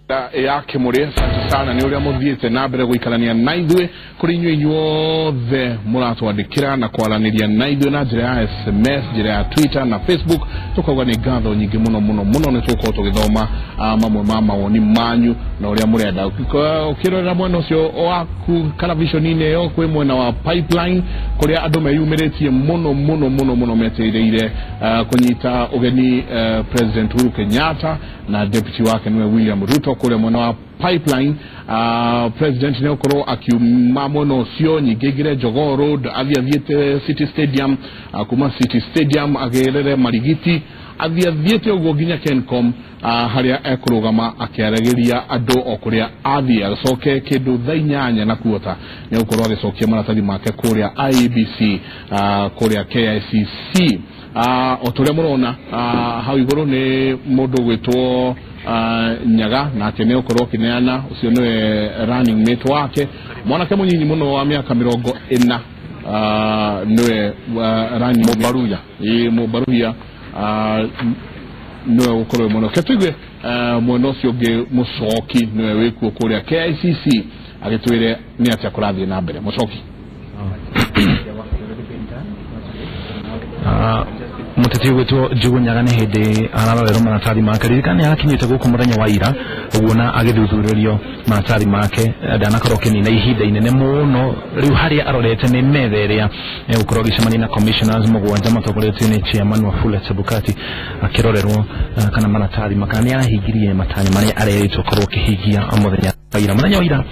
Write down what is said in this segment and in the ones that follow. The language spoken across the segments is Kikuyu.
Ya Kimuri, asante sana ni uria muthiite na mbere guikarania na ithuĩ kuri inyuĩ inyuothe muratwandikira na kwaraniria na ithuĩ na njĩra ya SMS, njĩra ya Twitter na Facebook. Tukauga nĩ ngatho nyingĩ mũno mũno mũno, nĩ tũgũkorwo tũgĩthoma mamwe ma mawoni manyu na ũrĩa mũrenda. Ũkĩrorera mwena ũcio waku karaviconi-inĩ ĩyo kwĩ mwena wa Pipeline kũrĩa andũ meyumĩrĩtie mũno mũno mũno mũno metereire kũnyita ũgeni President Uhuru Kenyatta na deputy wake niwe William Ruto kũrĩa mwena wa Pipeline. President nĩ ũkorwo akiuma mwena ũcio nyingĩ aingĩre Jogoo Road, athiĩ athiĩte City Stadium, kuma City Stadium agerere Marigiti, athiĩ athiĩte ũguo nginya Kencom, harĩa ekũrũgama akĩaragĩria andũ o kũrĩa athiĩ, acoke kĩndũ thaa inyanya na kuota nĩ gũkorwo agĩcokia maratathi make kũrĩa IEBC, kũrĩa KICC. O ta ũrĩa mũrona hau igũrũ nĩ mũndũ ũgwĩtwo Nyaga, nake nĩ ũkorwo akĩneana, ũcio nĩwe running mate wake, mwanake mũnyinyi mũno wa mĩaka 40, nĩwe running Mũbaruya. Ĩĩ, Mũbaruya, nĩwe gũkorwo mũno. Ke tũigue mwena ũcio ũngĩ Mũcoki nĩwe wĩkuo kũrĩa KICC agĩtwĩre nĩ atĩa kũrathiĩ na mbere. Mũcoki. Mũteti ũgwĩtwo Njugu Nyaga nĩ hĩndĩ ararorerwo maratathi make. Ririkana nĩ arakinyĩte gũkũ mũthenya wa ira ũguo na agĩthuthurĩrio maratathi make, ndanakorwo akĩnina ihinda inene mũno. Rĩu harĩa arorete nĩ metha ĩrĩa egũkorwo agĩcemania na commissioners mũgwanja matongoretio nĩ chairman wa Wafula Chebukati, akĩrorerwo kana maratathi makana nĩ arahingirie matanya marĩa arerĩtwo akorwo akĩhingia mũthenya wa ira. Mũthenya wa ira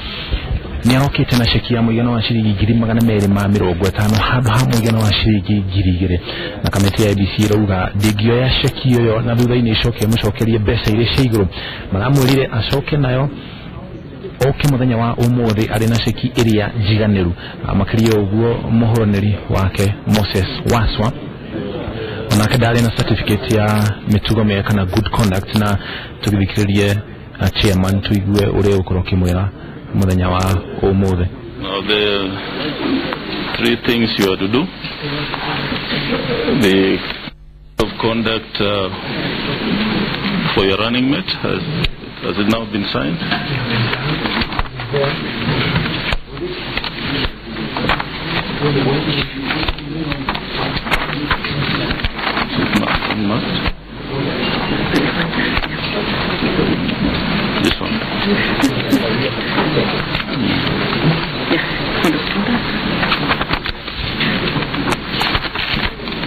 nĩ arokĩte na ceki ya mũigana wa ciringi 250,000 handũ ha mũigana wa ciringi 2,000, na kamĩtĩ ya IEBC ĩrauga ndĩngĩoya ceki ĩyo na thutha-inĩ ĩcoke ĩmũcokerie mbeca iria cia igũrũ. Maramwĩrire acoke nayo oke mũthenya wa ũmũthĩ arĩ na ceki ĩrĩa njiganĩru. Makĩria ũguo mũhũranĩri wake Moses Waswa onake ndarĩ na certificate ya mĩtugo mĩega kana good conduct, na tũgĩthikĩrĩrie chairman tũigue ũrĩa ũgũkorwo ũkĩmwĩra mũthenya wa ũmũthĩ. Now the three things you are to do: the of conduct for your running mate, has it now been signed? Not. This one.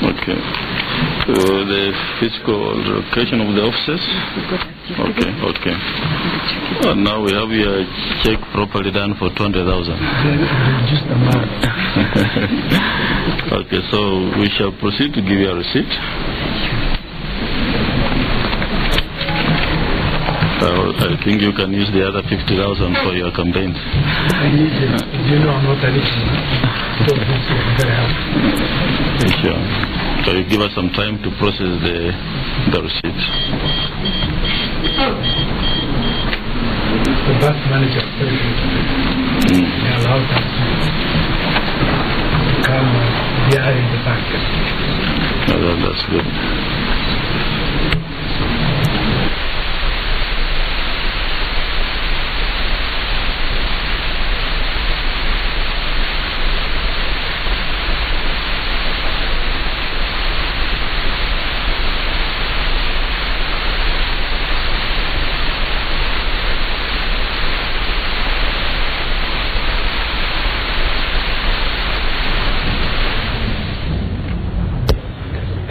Okay. The physical location of the offices. Okay, okay. And now we have your check properly done for 200,000. Just a month. Okay, so we shall proceed to give you a receipt. I think you can use the other 50,000 for your campaign. I need it. You know I'm not an issue. So this is very helpful. Sure. So you give us some time to process the receipt. The bus manager is very good. They allowed us to come behind the back. Oh, that's good.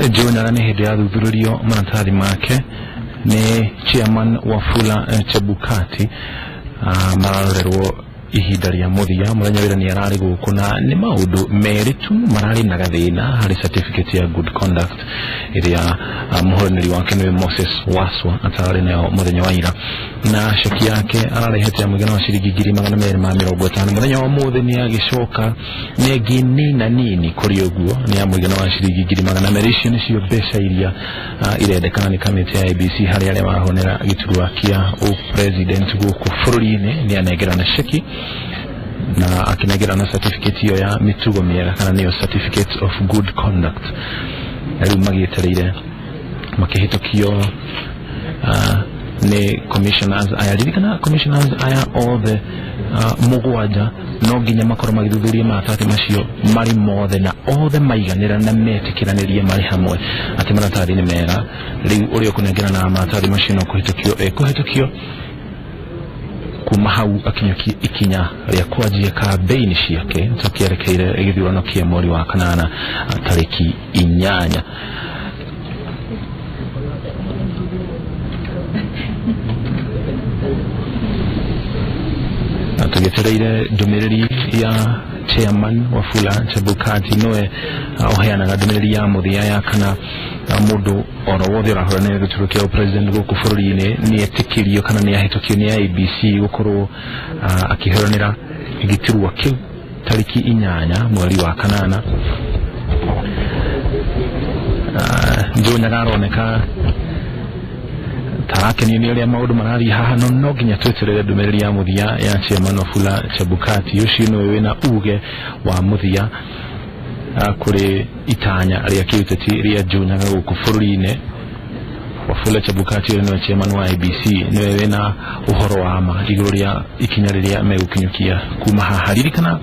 Njugu Nyaga nĩ hĩndĩ yathuthurĩrio maratathi make nĩ chairman Wafula Chebukati, mararorerwo ihinda rĩa mũthia. Mũthenya wĩra nĩ ararĩ gũkũ na nĩ maũndũ merĩ tu mararĩ na gathĩna harĩ certificate ya good conduct ĩrĩa mũhũranĩri wake nĩwe Moses Waswa atararĩ nayo mũthenya wa ira, na ceki yake ararehete ya mũigana wa ciringi 250,000. Mũthenya wa ũmũthĩ nĩ agĩcoka nĩ ĩngĩ nina nini kũrĩ ũguo nĩ ya mũigana wa ciringi 200,000. Icio nĩcio mbeca iria irendekana nĩ kamĩtĩ ya IEBC harĩ arĩa marahũnĩra gĩturwa kĩa president gũkũ bũrũri-inĩ. Nĩ anengerana ceki na akĩnengerana certificate ĩyo ya mĩtugo mĩega kana nĩyo certificate of good conduct. Na rĩu magĩetereire makĩhĩtũkio nĩ commissioners aya. Ririkana commissioners aya othe mũgwanja no nginya makorwo magĩthuthuria maratathi macio marĩ mothe na othe maiganĩra na metĩkĩranĩrie marĩ hamwe atĩ maratathi nĩ mega. Rĩu ũrĩa ũkũnengerana maratathi macio no kũhĩtũkio ekũhĩtũkio kuma hau akinyũkie ikinya rĩa kwanjia kambĩini ciake tũkĩerekeire gĩthurano kĩa mweri wa kanana tarĩki 8. Tũgĩetereire ndũmĩrĩri ya chairman Wafula Chebukati nowe ũheanaga ndũmĩrĩri ya mũthia ya kana mũndũ oro wothe ũrahũranĩra gĩturwa kĩa president gũkũ bũrũri-inĩ nĩ etĩkĩrio kana nĩ ahĩtũkio nĩ IEBC gũkorwo akĩhũranĩra gĩturwa kĩu tarĩki 8 mweri wa kanana. Njoe aroneka tarakenio nĩ ũrĩa maũndũ marathiĩ haha, no no nginya tweterere ndũmĩrĩri ya mũthia ya chairman Wafula Chebukati ũcio nĩwe wĩna uge wa mũthia kũrĩ itanya rĩa kĩũteti rĩa Njoe gũkũ bũrũri-inĩ. Wafula Chebukati ũrĩa nĩwe chairman wa IEBC nĩwe wĩna ũhoro wa ma igũrũ rĩa ikinya rĩrĩa megũkinyũkia kuma haha. Ririkana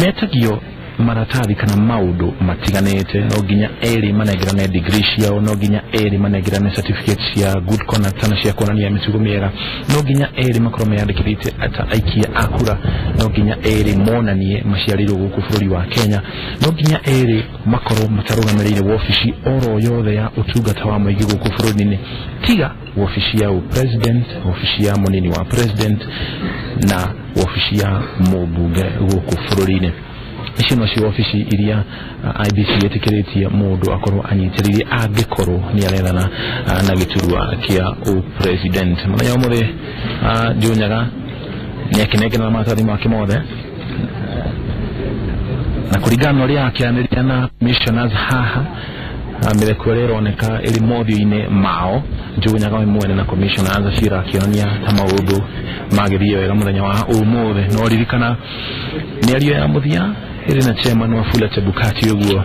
metagio maratathi kana maũndũ matiganĩte, no nginya erĩ manengerane degree ciao, no nginya erĩ manengerane certificate cia good conduct na cia kuonania mĩtugo mĩega, no nginya erĩ makorwo meyandĩkithĩtie ta aikia a kura, no nginya erĩ monanie maciarĩirwo gũkũ bũrũri wa Kenya, no nginya erĩ makorwo matarũgamĩrĩire wabici oro yothe ya ũtungata wa mũingĩ gũkũ bũrũri-inĩ tiga wabici ya president, wabici ya mũnini wa president na wabici ya mũmbunge gũkũ bũrũri-inĩ. Icio nocio wabici iria IEBC ĩtĩkĩrĩtie mũndũ akorwo anyitĩrĩire angĩkorwo nĩ arethana na gĩturwa kĩa president. Mũthenya ũmũthĩ Joe Nyaga nĩ akĩnengerana maratathi make mothe na kũringana na ũrĩa akĩaranĩria na commissioners haha mĩtheko ĩrĩa ĩroneka ĩrĩ mothiũ-inĩ mao. Joe Nyaga we mwene na commissioners acio akĩonania ta maũndũ magĩthiĩ wega mũthenya wa ũmũthĩ. No ririkana mĩario ya mũthia ĩrĩ na chairman Wafula Chebukati ũguo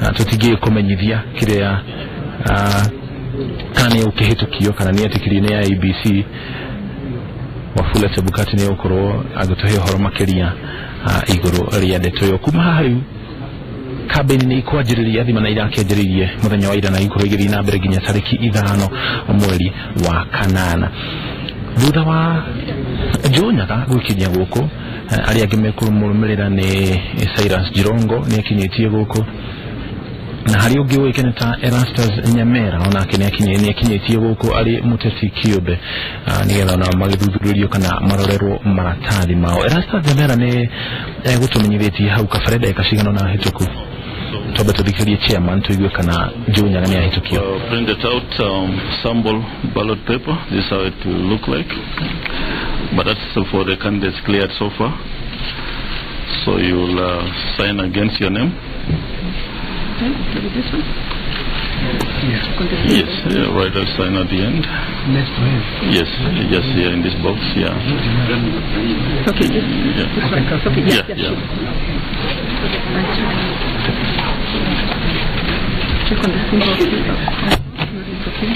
tũtingĩkũmenyithia kĩrĩa kana nĩ ũkĩhĩtũkio kana nĩ etĩkĩrio nĩ IEBC. Wafula Chebukati nĩ ũkorwo agĩtũhe ũhoro makĩria igũrũ rĩa ndeto ĩyo. Kuma haha rĩu kambĩini nĩ ikwanjĩrĩria thima na irakĩanjĩrĩirie mũthenya wa ira na ikorwo igĩthiĩ na mbere nginya tarĩki 5 mweri wa kanana. Thutha wa Joe Nyaga gwĩkinyia gũkũ, arĩa angĩ mekũmũrũmĩrĩra nĩ Cyrus Jirongo nĩ akinyĩtie gũkũ, na harĩ ũngĩ ũĩkaine ta Erastus Nyamera onake nĩ akinyĩtie gũkũ arĩ mũteti kĩũmbe nĩgetha onao magĩthuthurio kana marorerwo maratathi mao. Erastus Nyamera nĩ egũtũmenyithĩtie hau kabere ndagĩka cigana ũna hĩtũku. Twambe tũthikĩrie chairman tũigue kana Joe Nyaga nĩ ahĩtũkio. Printed out sample ballot paper. This is how it will look like, but that's for the candidates cleared so far. So you'll sign against your name. This one? Yeah. Yes, yeah, write a sign at the end. Next to him. Yes, just here in this box. Yeah. Okay. Yeah. This one. Okay. Yeah. Yeah. Check on the symbol. It's okay.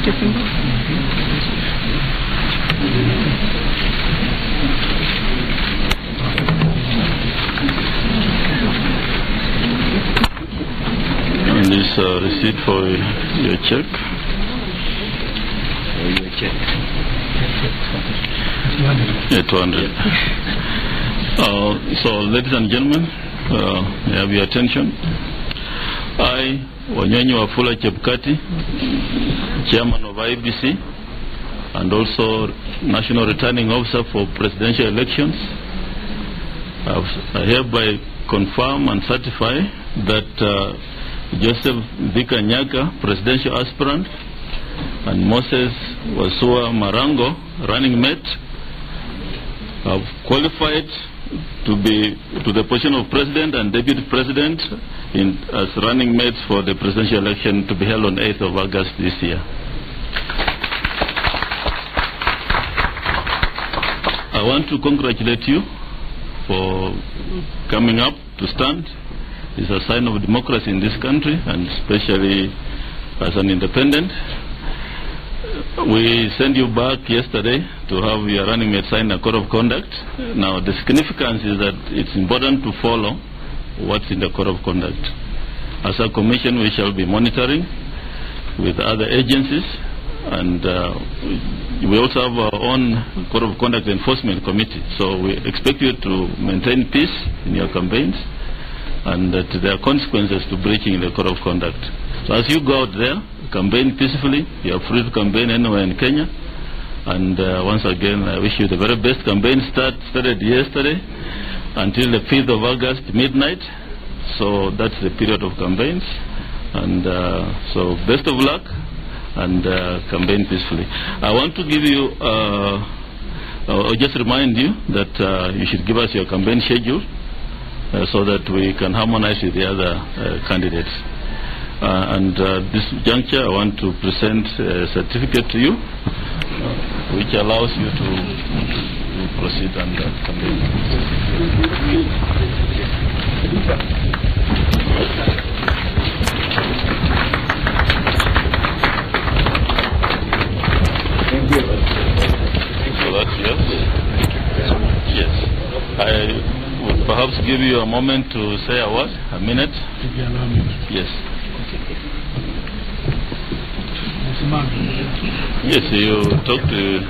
The symbol. And this receipt for your check. Your check. Yeah, 200. So, ladies and gentlemen, may I have your attention. I, Wanyonyi Wafula Chebukati, Chairman of IEBC and also National Returning Officer for Presidential Elections, I hereby confirm and certify that Joseph Vika Nyaka, presidential aspirant, and Moses Wasua Marango, running mate, have qualified to be to the position of president and deputy president as running mates for the presidential election to be held on 8th of August this year. I want to congratulate you for coming up to stand. It's a sign of democracy in this country, and especially as an independent. We sent you back yesterday to have your running mate sign a code of conduct. Now, the significance is that it's important to follow what's in the code of conduct. As a commission, we shall be monitoring with other agencies, and we also have our own Code of Conduct Enforcement Committee. So we expect you to maintain peace in your campaigns, and that there are consequences to breaching the Code of Conduct. So as you go out there, campaign peacefully. You are free to campaign anywhere in Kenya. And once again, I wish you the very best. Campaign started yesterday until the 5th of August, midnight. So that's the period of campaigns. And so best of luck, and campaign peacefully. I want to give you, or just remind you that you should give us your campaign schedule so that we can harmonize with the other candidates. And at this juncture, I want to present a certificate to you, which allows you to proceed on that campaign. Thank you. So that's yours. Yes. I would perhaps give you a moment to say a word, a minute. If you allow me. Yes. Yes, you talk to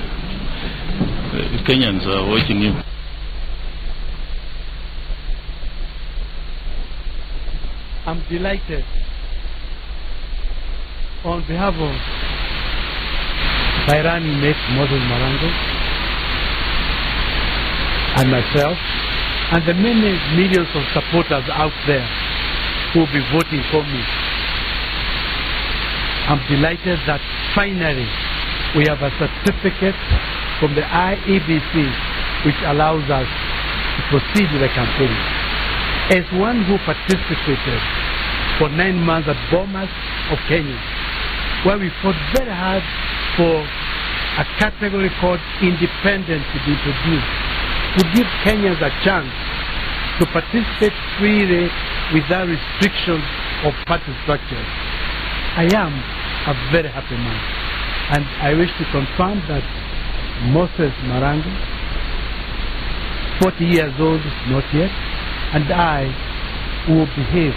the Kenyans are watching you. I'm delighted on behalf of my running mate Moses Marango and myself and the many millions of supporters out there who will be voting for me. I'm delighted that finally we have a certificate from the IEBC which allows us to proceed with the campaign. As one who participated for 9 months at Bomas of Kenya, where we fought very hard for a category called independent to be introduced, to give Kenyans a chance to participate freely without restrictions of party structures. I am a very happy man, and I wish to confirm that Moses Marango, 40 years old, not yet, and I will behave,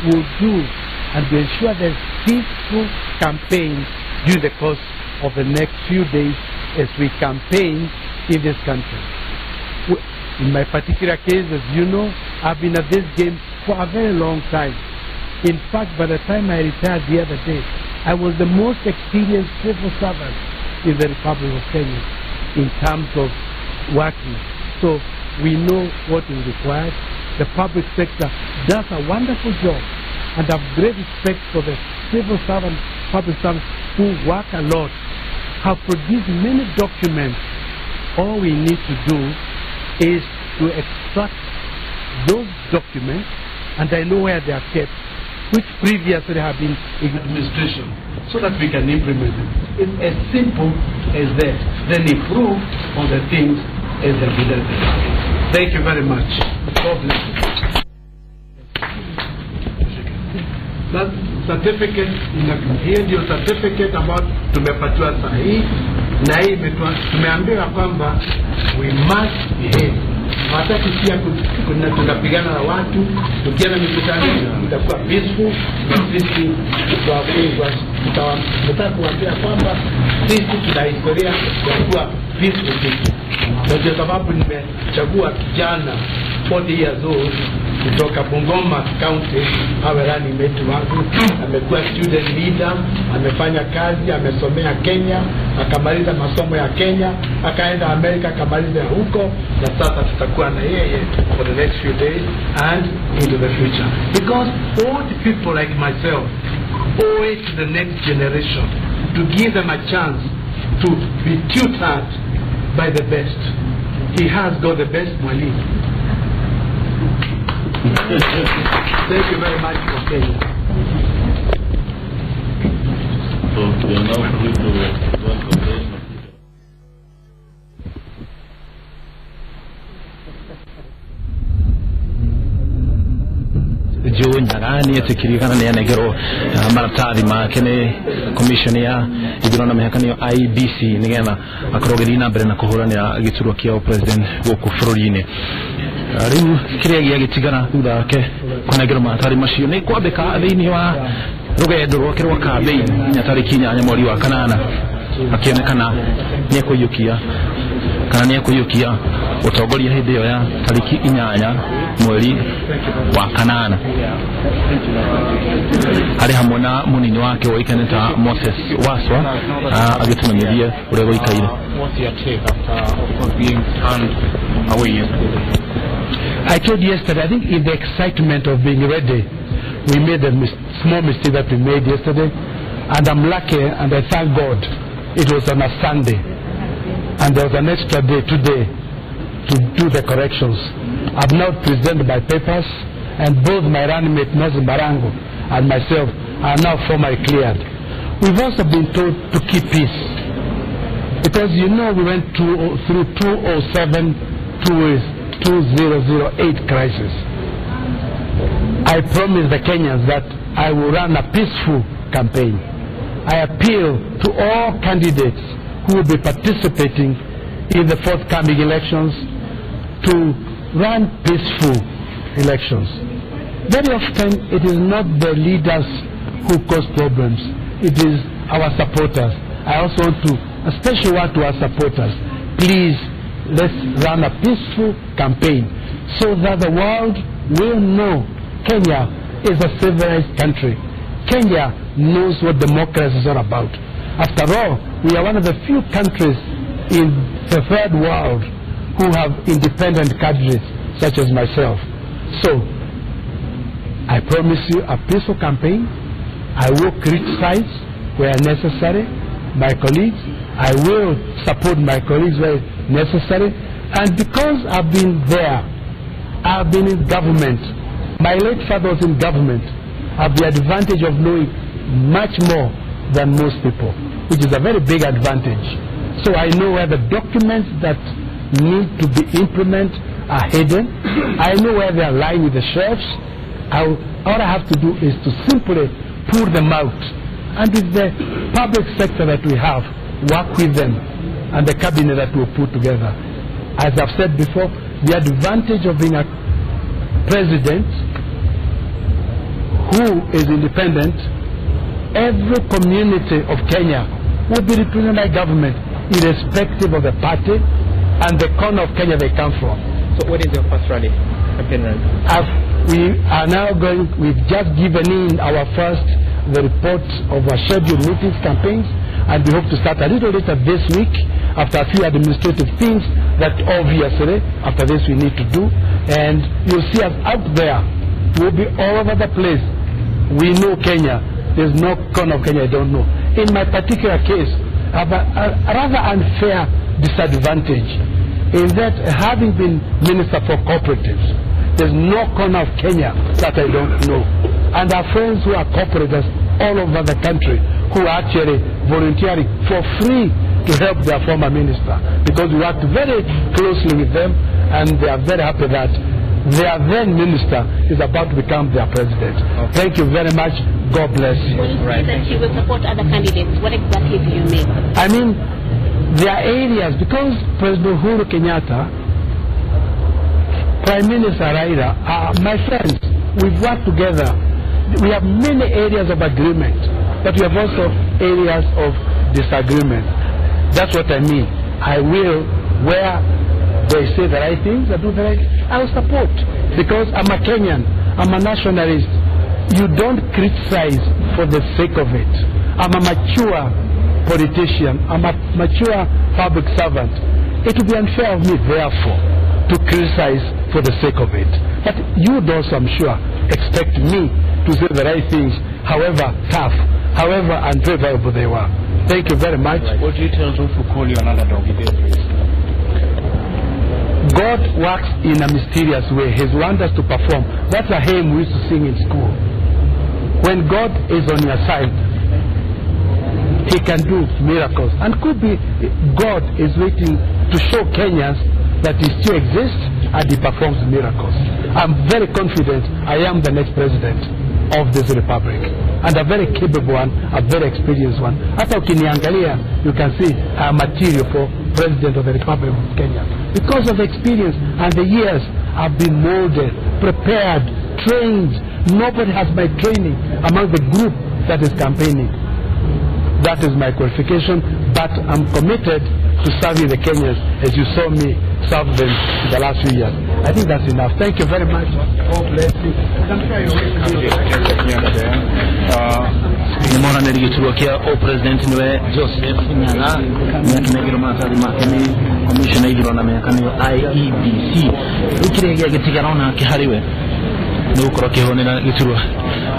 will do, and will ensure there's peaceful campaign during the course of the next few days as we campaign in this country. In my particular case, as you know, I've been at this game for a very long time. In fact, by the time I retired the other day, I was the most experienced civil servant in the Republic of Kenya in terms of working. So we know what is required. The public sector does a wonderful job, and I have great respect for the civil servants, public servants who work a lot, have produced many documents. All we need to do is to extract those documents, and I know where they are kept, which previously have been in administration, so that we can implement them. It's as simple as that. Then improve on the things as they be done. Thank you very much. God bless you. That certificate, hiyo ndio certificate ambayo tumepatiwa sahihi, na hii tumeambiwa kwamba we must behave. Hataki pia tunapigana na watu, tukienda mikutano itakuwa peaceful, na sisi tutataka kuambia kwamba sisi tuna historia ya kuwa peaceful people. Na ndio sababu nimechagua kijana 40 years old kutoka Bungoma County awe running mate wangu. Amekuwa student leader, amefanya kazi, amesomea Kenya, akamaliza masomo ya Kenya, akaenda Amerika akamaliza huko, na sasa tutakuwa na yeye for the next few days and into the future. Because old people like myself owe it to the next generation to give them a chance to be tutored by the best. He has got the best mwalimu. Thank you very much for Kenya. So we are now free to go and campaign. Joe Nyaga. Nĩ etĩkirie kana nĩ anengerwo maratathi make nĩ commission ya ithurano na mĩhaka nĩyo IEBC nĩgetha akorwo agĩthiĩ na mbere na kũhũranĩra gĩturwa kĩa president gũkũ bũrũri-inĩ. Rĩu kĩrĩa gĩagĩtigara thutha wake kũnengerwo maratathi macio nĩ kwambĩka thĩinĩ wa rũgendo rwake rwa campaign nginya tarĩki 8 mweri wa kanana, akĩonekana nĩ ekũiyũkia kana nĩ ekũiyũkia ũtongoria hĩndĩ ĩyo ya tarĩki 8 mweri wa kanana, harĩ hamwe na mũnini wake ũĩkaine ta Moses Waswa agĩtũmenyithia ũrĩa gũikaire. What's your take after, of course, being turned away yesterday? I told you yesterday, I think in the excitement of being ready, we made a small mistake that we made yesterday, and I'm lucky and I thank God it was on a Sunday, and there was an extra day today to do the corrections. I've now presented my papers, and both my running mate Moses Marango and myself are now formally cleared. We've also been told to keep peace, because you know we went through 2007, 2008 crisis. I promise the Kenyans that I will run a peaceful campaign. I appeal to all candidates who will be participating in the forthcoming elections to run peaceful elections. Very often it is not the leaders who cause problems, it is our supporters. I also want to, especially want to our supporters, please let's run a peaceful campaign so that the world will know Kenya is a civilized country. Kenya knows what democracy is all about. After all, we are one of the few countries in the third world who have independent cadres such as myself. So, I promise you a peaceful campaign. I will criticize where necessary my colleagues. I will support my colleagues where necessary. And because I've been there, I've been in government. My late father was in government. I have the advantage of knowing much more than most people, which is a very big advantage. So I know where the documents that need to be implemented are hidden. I know where they are lying with the shelves. All I have to do is to simply pull them out. And with the public sector that we have, work with them and the cabinet that we'll put together. As I've said before, the advantage of being a president who is independent, every community of Kenya will be represented by government, irrespective of the party and the corner of Kenya they come from. So what is your first rally, campaign rally? We are now going, we've just given in our first, the report of our scheduled meetings, campaigns, and we hope to start a little later this week after a few administrative things that obviously after this we need to do. And you'll see us out there. We'll be all over the place. We know Kenya. There's no corner of Kenya I don't know. In my particular case, I have a rather unfair disadvantage in that having been Minister for Cooperatives, there's no corner of Kenya that I don't know. And our friends who are cooperators all over the country who are actually volunteering for free to help their former minister, because we worked very closely with them and they are very happy that their then minister is about to become their president. Okay. Thank you very much. God bless you. When you say that you will support other candidates, what exactly do you mean? I mean, there are areas, because President Uhuru Kenyatta, Prime Minister Raila are my friends. We've worked together. We have many areas of agreement, but we have also areas of disagreement. That's what I mean. I will, where they say the right things, I do the right things, I will support. Because I'm a Kenyan, I'm a nationalist. You don't criticize for the sake of it. I'm a mature politician. I'm a mature public servant. It would be unfair of me, therefore, to criticize for the sake of it. But you would also, I'm sure, expect me to say the right things, however tough, however unfavorable they were. Thank you very much. What do you tell those who call you another dog? God works in a mysterious way. His wonders to perform. That's a hymn we used to sing in school. When God is on your side, He can do miracles. And could be God is waiting to show Kenyans that He still exists and He performs miracles. I'm very confident I am the next president of this republic, and a very capable one, a very experienced one. Hata ukiniangalia, you can see I'm material for President of the Republic of Kenya. Because of the experience and the years I've been molded, prepared, trained. Nobody has my training among the group that is campaigning. That is my qualification, but I'm committed to serving the Kenyans as you saw me serve them in the last few years. I think that's enough. Thank you very much. God bless you. And I'm sure you Nĩ moranĩri gĩturwa kĩa o president nĩwe Joseph Nyaga nĩakinengirwo maratathi make nĩ commission ya ithurano na mĩhaka nĩyo IEBC. Rĩu kĩrĩa gĩagĩtigara onake harĩ we nĩ gũkorwo akĩhũranĩra gĩturwa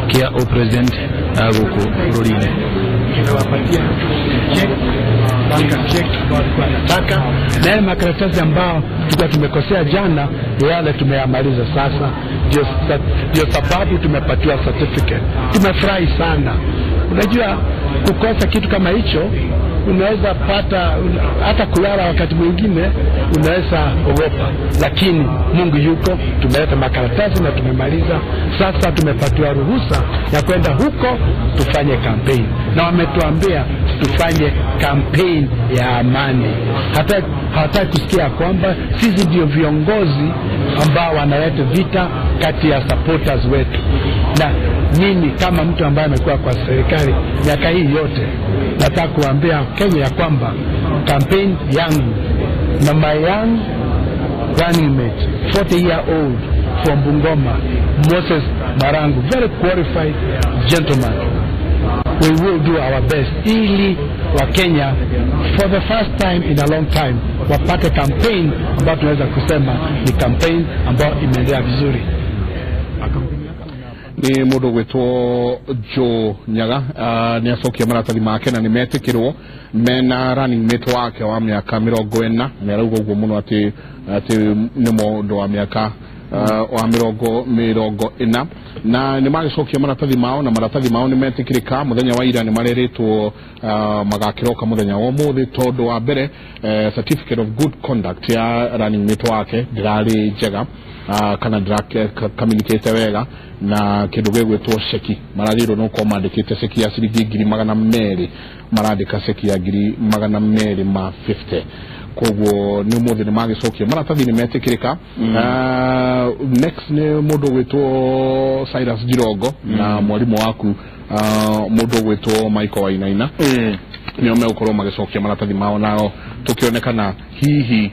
kĩa o president gũkũ bũrũri-inĩ. Nimewapatia check, bank check ambao walikuwa wanataka, na yale makaratasi ambao tulikuwa tumekosea jana, yale tumeyamaliza sasa. Ndio sababu tumepatiwa certificate. Tumefurahi sana. Unajua, kukosa kitu kama hicho, unaweza pata hata kulala, wakati mwingine unaweza ogopa, lakini Mungu yuko. Tumeleta makaratasi na tumemaliza. Sasa tumepatiwa ruhusa ya kwenda huko tufanye campaign, na wametuambia tufanye campaign ya amani. Hata hawataki kusikia kwamba sisi ndio viongozi ambao wanaleta vita kati ya supporters wetu. Na mimi kama mtu ambaye amekuwa kwa serikali miaka hii yote, nataka kuambia Kenya ya kwamba campaign yangu na my young running mate, 40 year old from Bungoma, Moses Marangu, very qualified gentleman, we will do our best ili wa Kenya for the first time in a long time wapate campaign ambayo tunaweza kusema ni campaign ambayo imeendelea vizuri. Nĩ mũndũ gwĩtwo Joe Nyaga, nĩ acokia maratathi make na nĩ metĩkĩrwo mena running mate wake wa mĩaka 40. Nĩ arauga ũguo mũno atĩ nĩ mũndũ wa mĩaka wa 40, na nĩ magĩcokia maratathi mao na maratathi mao nĩ metĩkĩrĩka. Mũthenya wa ira nĩ marerĩtwo magakĩroka mũthenya wa ũmũthĩ, tondũ wa mbere certificate of good conduct ya running mate wake ndĩrarĩ njega, kana ndĩracommunicate wega na kĩndũ gĩgwĩtwo ceki. Maragĩrĩirwo nĩ gũkorwo mandĩkĩte ceki ya ciringi 200,000, marandĩka ceki ya 250,000. Koguo nĩ ũmũthĩ nĩ magĩcokia maratathi, nĩ metĩkĩrĩka. Next nĩ mũndũ ũgwĩtwo Cyrus Jirongo na mwarimũ waku, mũndũ ũgwĩtwo Michael Wainaina, nĩo megũkorwo magĩcokia maratathi mao nao tũkĩonekana hihi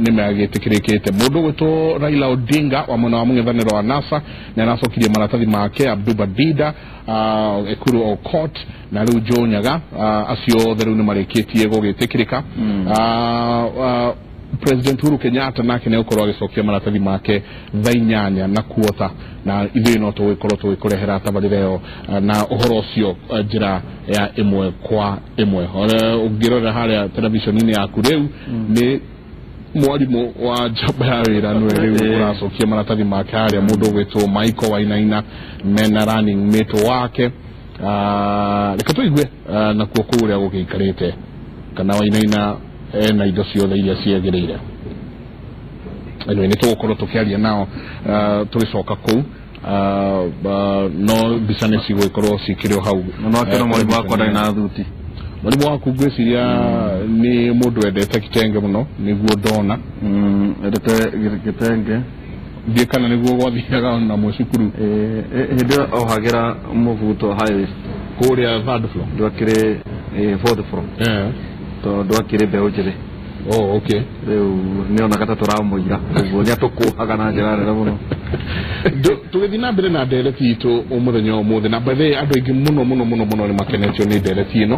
nĩ magĩtĩkĩrĩkĩte. Mũndũ ũgwĩtwo Raila Odinga wa mwena wa mũng'ethanĩro wa NASA nĩ aracokirie maratathi make, Abduba Dida, Ekuru Aukot na rĩu Joe Nyaga, acio othe rĩu nĩ marĩkĩtie gũgĩtĩkĩrĩka. President Uhuru Kenyatta nake nĩ egũkorwo agĩcokia maratathi make thaa 8:15, na ithuĩ no tũgĩkorwo tũgĩkũrehera tabarĩra ĩyo na ũhoro ũcio njĩra ya ĩmwe kwa ĩmwe. Ũngĩrora harĩa televisheni-inĩ yaku rĩu nĩ mwarimũ wa njamba ya wĩra nĩwe rĩu ũracokia maratathi make harĩa, mũndũ ũgwĩtwo Michael Wainaina mena running mate wake. Reke tũigue nakuo kũu ũrĩa gũgĩikarĩte, kana Wainaina ena indo ciothe iria ciagĩrĩire. Anyway, nĩ tũgũkorwo tũkĩaria nao tũgĩcoka kũu, no mbica nĩ cigũgĩkorwo cikĩrĩ o hau. No akĩona mwarimũ wakwa ndarĩ na thuti. Mwarimũ waku ngwĩciria nĩ mũndũ wendete kitenge mũno, nĩguo ndona. Endete gĩtenge. Ndiĩ kana nĩguo gwathiaga ona mwĩ cukuru. Hĩndĩ ĩyo ohagĩra mũbuto high waist. Kũrĩa third floor? Ndwakĩrĩ fourth floor. Tondũ akĩrĩ mbeũ njĩthĩ. Oh, okay. Rĩu nĩonaga ta tũramũira, ũguo nĩatũkũhaga na njĩra nene mũno. Tũgĩthiĩ na mbere na ndereti itũ mũthenya wa ũmũthĩ, na by the way andũ aingĩ mũno mũno mũno mũno nĩ makenetio nĩ ndereti ĩno,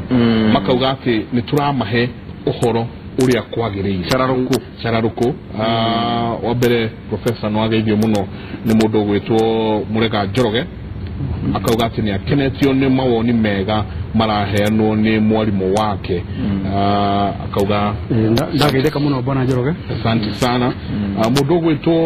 makauga atĩ nĩ tũramahe ũhoro ũrĩa kwagĩrĩire. Cararũkũ. Cararũkũ. Wa mbere professor no ageithio mũno nĩ mũndũ ũgwĩtwo Mũrega Njoroge, akauga atĩ nĩ akenetio nĩ mawoni mega maraheanwo nĩ mwarimũ wake. Akauga ndageithĩka mũno bwana Njoroge, asante sana. Mũndũ ũgwĩtwo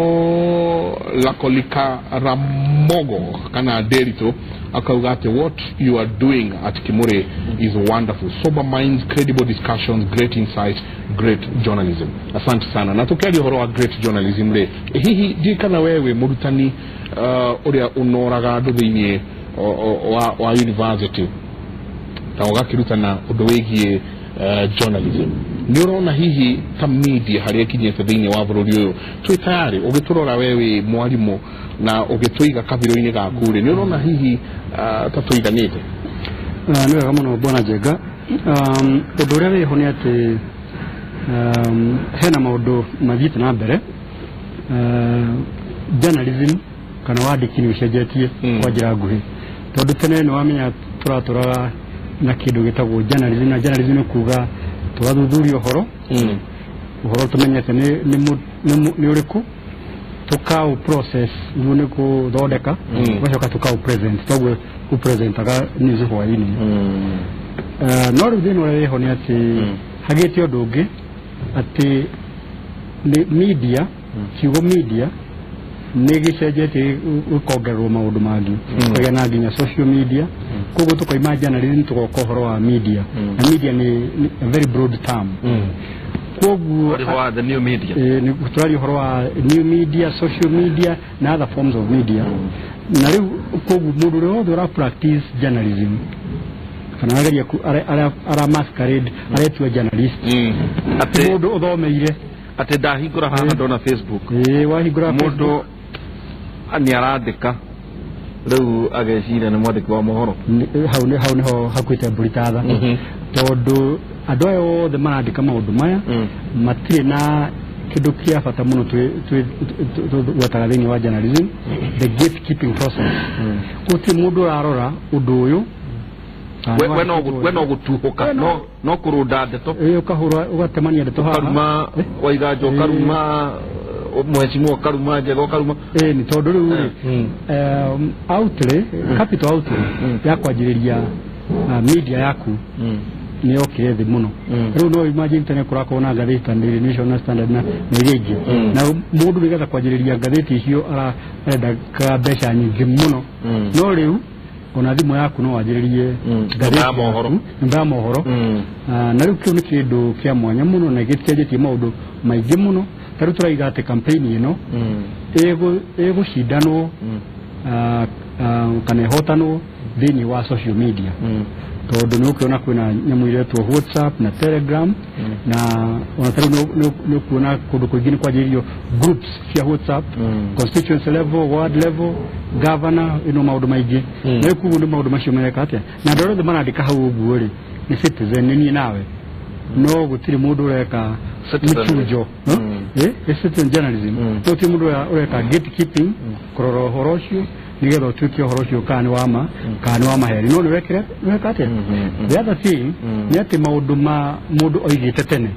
Lakolika Ramogo kana Derito akauga atĩ what you are doing at Kimuri is wonderful, sober minds, credible discussions, great insight, Great journalism. Asante sana. Na tukiaria ũhoro wa great journalism rĩ, hihi ndirikana we wĩ mũrutani ũrĩa ũnoraga andũ thĩinĩ wa university na ũgakĩrutana ũndũ wĩgiĩ journalism, nĩ ũrona hihi ta media harĩa ĩkinyĩte thĩinĩ wa bũrũri ũyũ twĩ tayarĩ? Ũgĩtũrora we wĩ mwarimũ na ũgĩtũiga kabirũ-inĩ gaku rĩ, nĩ ũrona hihi ta tũiganĩte? Nĩ wega mũno Bwana Njenga. Ũndũ ũrĩa wĩho nĩ atĩ hena maũndũ mathiĩte na mbere. Journalism kana wandĩki nĩ ũcenjetie kwa njĩra nguhĩ, tondũ tene nĩ wamenya tũratũraga na kĩndũ gĩtagwo journalism, na journalism nĩ kuga tũgathuthuria ũhoro, ũhoro tũmenyete nĩ ũrĩkũ, tukau process niguo nĩ kũthondeka, ũgacoka tukau present, toguo ũpresentaga news hwaĩ-inĩ. No rĩu thĩna ũrĩa wĩho nĩ atĩ hagĩte ũndũ ũngĩ atĩ media, kiugo media nĩ gĩcenjetie gĩkongererwo maũndũ mangĩ, kũgĩa na nginya social media. Koguo tũkoima journalism tũgoka ũhoro wa media, na media nĩ a very broad term. Koguo the new media, tũraria ũhoro wa new media, social media na other forms of media. Na rĩu koguo mũndũ ũrĩa wothe ũra practice journalism kana arageria ara masquerade aretua journalist, atĩ mũndũ ũthomeire atĩ ndahingũra haha ndona Facebook, wahingũra mũndũ nĩ arandĩka rĩu ageciria nĩ mwandĩki wa mohoro. Hau nĩho hakuĩte mbũri ta tha, tondũ andũ aya othe marandĩka maũndũ maya matirĩ na kĩndũ kĩa bata mũno twĩgwetaga thĩinĩ wa journalism, the gatekeeping process. Gũtirĩ mũndũ ũrarora ũndũ ũyũ. We no gũtuhũka, no kũrũnda ndeto, ũkahũra ũgatemania ndeto haha, ũkaruma Waiganjo, ũkaruma mheshimiwa, ũkaruma Njega, ũkaruma nĩ tondũ rĩu rĩ outlay, capital outlay ya kwanjĩrĩria media yaku nĩ yokire thĩ mũno. Rĩu no imagine tene kũrakorwo na ngathĩti ta Daily Nation na Standard na iria ingĩ, na mũndũ nĩgetha kwanjĩrĩria ngathĩti icio arenda mbeca nyingĩ mũno. No rĩu ona thimũ yaku no wanjĩrĩrie ngathĩti ya mohoro, nyũmba ya mohoro. Na rĩu kĩu nĩ kĩndũ kĩa mwanya mũno na gĩcenjetie maũndũ maingĩ mũno. Ta rĩu tũraiga atĩ campaign ĩno ĩgũcindanwo kana ĩhotanwo thĩinĩ wa social media, tondũ nĩ ũkĩona kwĩna nyamũ iretwo WhatsApp na Telegram, na ona ta rĩu nĩ ũkuona kũndũ kũingĩ nĩ kwanjĩrĩirio groups cia WhatsApp, constituency level, ward level, governor, ĩno maũndũ maingĩ. Na rĩu koguo nĩ maũndũ macio mareka atĩa, na andũ arĩa othe marandĩka hau ũguo rĩ nĩ citizen, nĩ niĩ nawe, no gũtirĩ mũndũ ũreka mĩchunjo, citizen journalism. No gũtirĩ mũndũ ũreka gatekeeping, kũrora ũhoro ũcio nĩgetha ũtuĩke ũhoro ũcio kana nĩ wa ma kana nĩ wa maheni. No nĩwekire nĩweka atĩa? The other thing nĩ atĩ maũndũ ma mũndũ oigĩte tene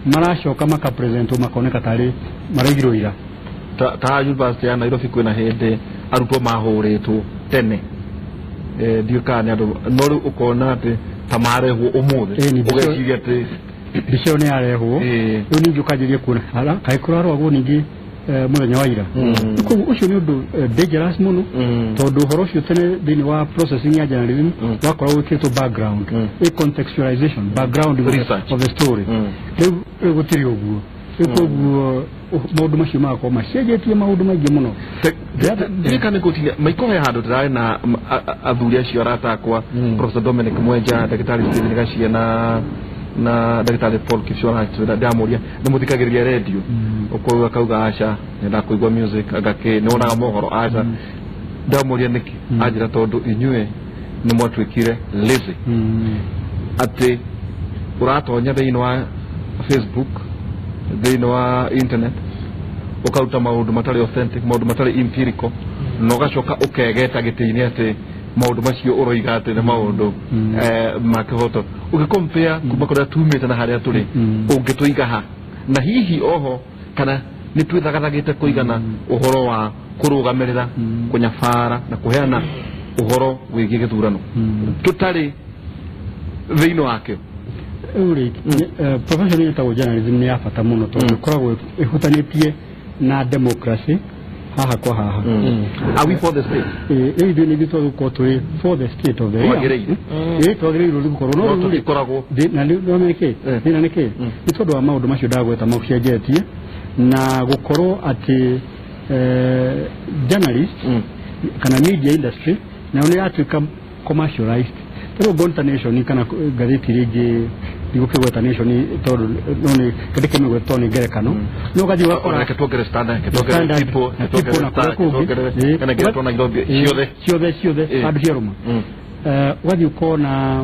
maracoka makapresentwo makoneka tarĩ maraigirwo ira. Ta university ya Nairobi kwĩna hĩndĩ arutwo mahũrĩtwo tene, ndiũĩ kana nĩ andũ, no rĩu ũkona atĩ ta marehwo ũmũthĩ, ũgeciria atĩ mbica ĩyo nĩ yarehwo. Rĩu ningĩ ũkanjĩria kuona kaĩ kũrarwagwo ningĩ mũthenya wa ira. Koguo ũcio nĩ ũndũ dangerous mũno, tondũ ũhoro ũcio tene thĩinĩ wa processing ya journalism wakoragwo wĩkĩrĩtwo background, a contextualization, background of the story. Rĩu gũtirĩ ũguo. Rĩu koguo maũndũ macio magakorwo macenjetie maũndũ maingĩ mũno. Ndirikane gũtinia maiko he handũ ndĩrarĩ na athuri acio arata akwa, Professor Dominic Mwenja, Ndagĩtarĩ Stephen Gachia na Ndagĩtarĩ Paul Kipchumba, ndamũria nĩ mũthikagĩrĩria redio, ũkauga akauga aca nyendaga kũigua music, agakĩ nĩ wonaga mohoro aca. Ndamũria nĩkĩ, anjĩra tondũ inyuĩ nĩ mwatuĩkire lazy, atĩ ũratonya thĩinĩ wa Facebook, thĩinĩ wa internet, ũkaruta maũndũ matarĩ authentic, maũndũ matarĩ empirical, na ũgacoka ũkegeta gĩtĩ-inĩ atĩ maũndũ macio ũroiga atĩ nĩ maũndũ ma kĩhoto. Ũgĩcompare kuma kũrĩa tumĩte na harĩa tũrĩ, ũngĩtũiga ha? Na hihi oho kana nĩ twĩthagathagĩte kũigana ũhoro wa kũrũgamĩrĩra, kũnyabara na kũheana ũhoro wĩgiĩ gĩthurano tũtarĩ thĩinĩ wakĩo? Rĩu rĩ, profession ĩtagwo journalism nĩ ya bata mũno, tondũ ĩkoragwo ĩhutanĩtie na democracy haha kwa haha. Are we for the state? Ithuĩ nĩ ithuĩ twagĩkorwo tũrĩ for the state of the area. Twagĩrĩirwo nĩ gũkorwo no tũtikoragwo. Na nĩ kĩ thĩna nĩ kĩ nĩ tondũ wa maũndũ macio ndagweta macenjetie na gũkorwo atĩ journalist kana media industry nayo nĩ yatuĩka commercialized. Tondũ Gonta Nation kana ngathĩti rĩngĩ ndigũkĩgweta Nation tondũ no nĩ kĩndĩ tondũ nĩ ngerekano no ũgathiĩ ũgakora reke tuongere Standard, reke tuongere People, reke tuongere Star, tuongere kana ngeretwo Nairobi ciothe ciothe ciothe andũ ciarũma. Ũgathiĩ ũkona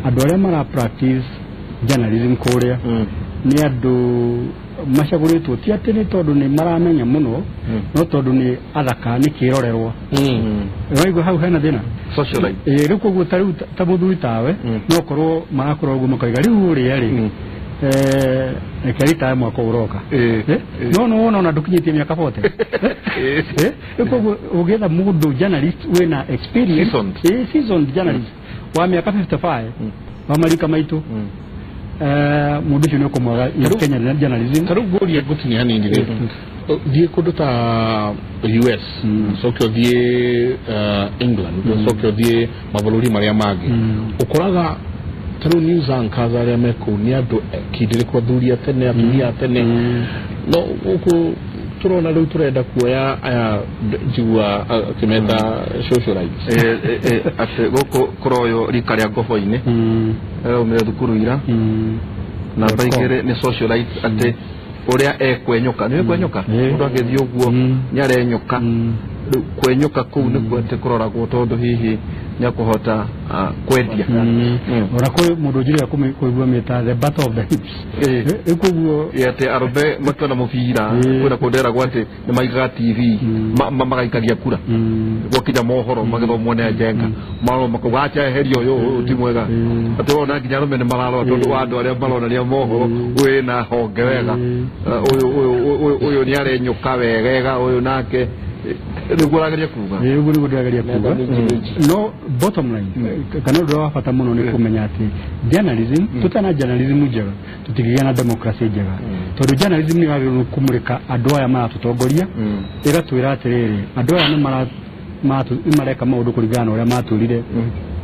andũ arĩa mara practice journalism kũrĩa nĩ andũ macagũrĩtwo ti atĩ nĩ tondũ nĩ maramenya mũno no tondũ nĩ athaka nĩ kĩrorerwa. Waigua hau hena thĩna. Socialite. Rĩu koguo ta rĩu ta mũthuri tawe no korwo marakorwo ũguo makoiga rĩu ũrĩa rĩ reke ritae mwaka ũroka no no wona ona ndũkinyĩtie mĩaka 40. Rĩu koguo ũgĩetha mũndũ journalist wĩna experience, seasoned journalist wa mĩaka 55 wa marika maitũ mũndũ ũcio nĩ ũkũmwaga Kenya journalism. Ta rĩu ngũrie ngũtinia hanini rĩ, thiĩ kũndũ ta US, ũcoke ũthiĩ England, ũcoke ũthiĩ mabũrũri marĩa mangĩ, ũkoraga ta rĩu news anchors arĩa me kũu nĩ andũ kindĩrĩku, athuri a tene, atumia a tene, no gũkũ tũrona rĩu tũrenda kuoya aya njigua akĩmeta socialites. Atĩ gũkũ kũroywo rika rĩa ngobo-inĩ araumire thukuru ira namba igĩrĩ nĩ socialites atĩ ũrĩa ekwenyũka nĩ ekwenyũka mũndũ agĩthiĩ ũguo nĩ arenyũka. Rĩu kwenyũka kũu nĩkuo atĩ kũroragwo tondũ hihi nĩ akũhota kwendia. Ona kwĩ mũndũ njĩrĩga kũigua mĩta the battle of the hips. Rĩu koguo atĩ arũme makĩona mũbira kwĩna kũndũ eragwo atĩ nĩ maigaga TV magaikagia kura gwakinya mohoro magĩthomwo nĩ Njenga marora makauga acha eheria ũyũ ti mwega atĩ wona nginya arũme nĩ mararora tondũ wa andũ arĩa maronania mohoro wĩna honge wega ũyũ nĩ arenyũka wegega ũyũ nake nĩguo ũrageria kuga. Ũguo nĩguo ndĩrageria kuga. No bottom line kana ũndũ wa bata mũno nĩ kũmenya atĩ journalism tũtana journalism njega tũtingĩgĩa na democracy njega tondũ journalism nĩ yagĩrĩirwo kũmũrĩka andũ aya maratũtongoria ĩgatwĩra atĩrĩrĩ andũ aya nĩ mareka maũndũ kũringana na ũrĩa matwĩrire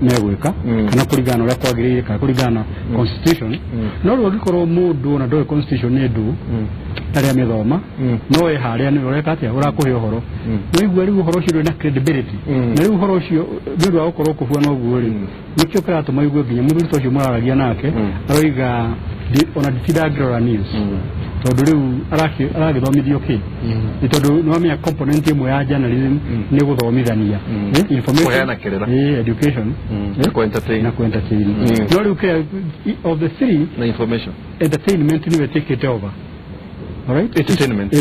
megwĩka kana kũringana na ũrĩa kwagĩrĩire kana kũringana na constitution. No rĩu angĩkorwo mũndũ ona ndoĩ constitution nĩ ndũ arĩa mĩthoma no ĩ harĩa nĩ ũreka atĩa ũrakũhe ũhoro waigua rĩu ũhoro ũcio ndũrĩ na credibility na rĩu ũhoro ũcio nĩ ũndũ wa gũkorwo kũbuana ũguo rĩ nĩkĩo kĩratũma igue nginya mũthuri ta ũcio mũraragia nake aroiga ona nditinda ngĩrora news tondũ rĩu aragĩthomithio kĩ nĩ tondũ nĩ wamenya component ĩmwe ya journalism nĩ gũthomithania information, education na ku-entertain. No rĩu kĩrĩa of the three na information entertainment nĩyo ĩtĩkĩte over. Alright? Entertainment.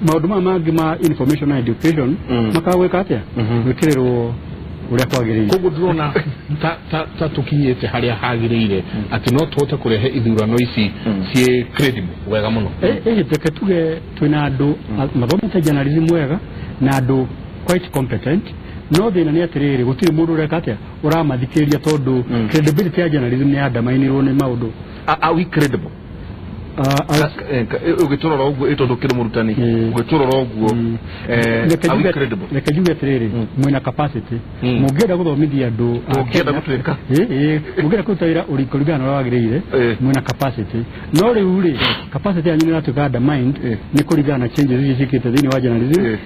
Maũndũ maya mangĩ ma information na education makagwĩka atĩa gwĩkĩrĩrwo ũrĩa kwagĩrĩire. Koguo ndĩrona ta tũkinyĩte harĩa hagĩrĩire atĩ no tũhote kũrehe ithurano ici ciĩ credible wega mũno. Reke tuge twĩna andũ mathomete journalism wega na andũ quite competent no thĩna nĩ atĩrĩrĩ gũtirĩ mũndũ ũreka atĩa ũramathikĩrĩria tondũ credibility ya journalism nĩ yandamainirwo nĩ maũndũ. Are we credible? Ũgĩtũrora ũguo tondũ ũkĩrĩ mũrutani ũgĩtũrora ũguo are we credible? Reke njuge atĩrĩrĩ mwĩna capacity mũngĩenda gũthomithia andũ ũngĩenda gũtuĩka mũngĩenda kũruta wĩra kũringana na ũrĩa wagĩrĩire mwĩna capacity no rĩu rĩ capacity yanyu nĩ ĩratuĩka undermined nĩ kũringana na changes ici ciĩkĩte thĩinĩ wa journalism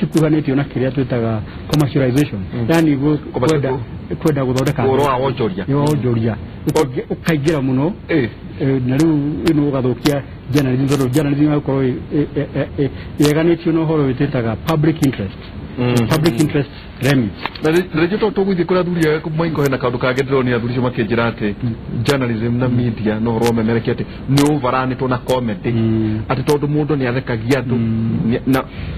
cikuhanĩtio na kĩrĩa twĩtaga commercialization, yani kwenda gũthondeka ũhoro wa wonjoria ũkaingĩra mũno na rĩu ĩno ũgathũkia journalism tondũ journalism ĩgakorwo yeganĩtio na ũhoro wĩtĩtaga public interest. Public interest remit. Na rĩngĩ to tũgũthiĩ kũrĩa athuri aya Maiko hena kaũndũ kangĩ ndĩronire athuri acio makĩnjĩra atĩ journalism na media na ũhoro wa ũmemerekia atĩ nĩ ũvaranĩtwo na comedy atĩ tondũ mũndũ nĩ athekagia andũ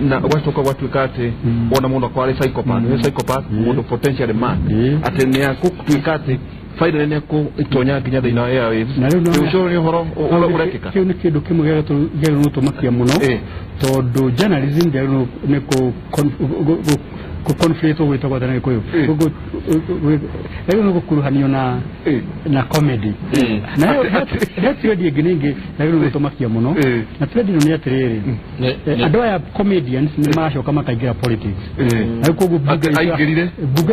na gwacoka gwatuĩka atĩ wona mũndũ akorwo arĩ psychopath nĩ psychopath mũndũ potentially mad atĩ nĩ akũtuĩka atĩ finally nĩ akũitonya nginya thĩinĩ wa airwaves. Ũcio nĩ ũhoro ũrekĩka. Kĩu nĩ kĩndũ kĩmwe gĩagĩrĩirwo gũtũmakia mũno tondũ journalism ndĩagĩrĩirwo nĩ conflict gwĩtagwo atĩa na Gĩkũyũ? Yagĩrĩirwo nĩ gũkuruhanio na comedy. Na he trend ĩngĩ ningĩ yagĩrĩirwo gũtũmakia mũno, na trend ĩno nĩ atĩrĩrĩ, andũ aya comedians nĩ maracoka makaingĩra politics, na koguo bunge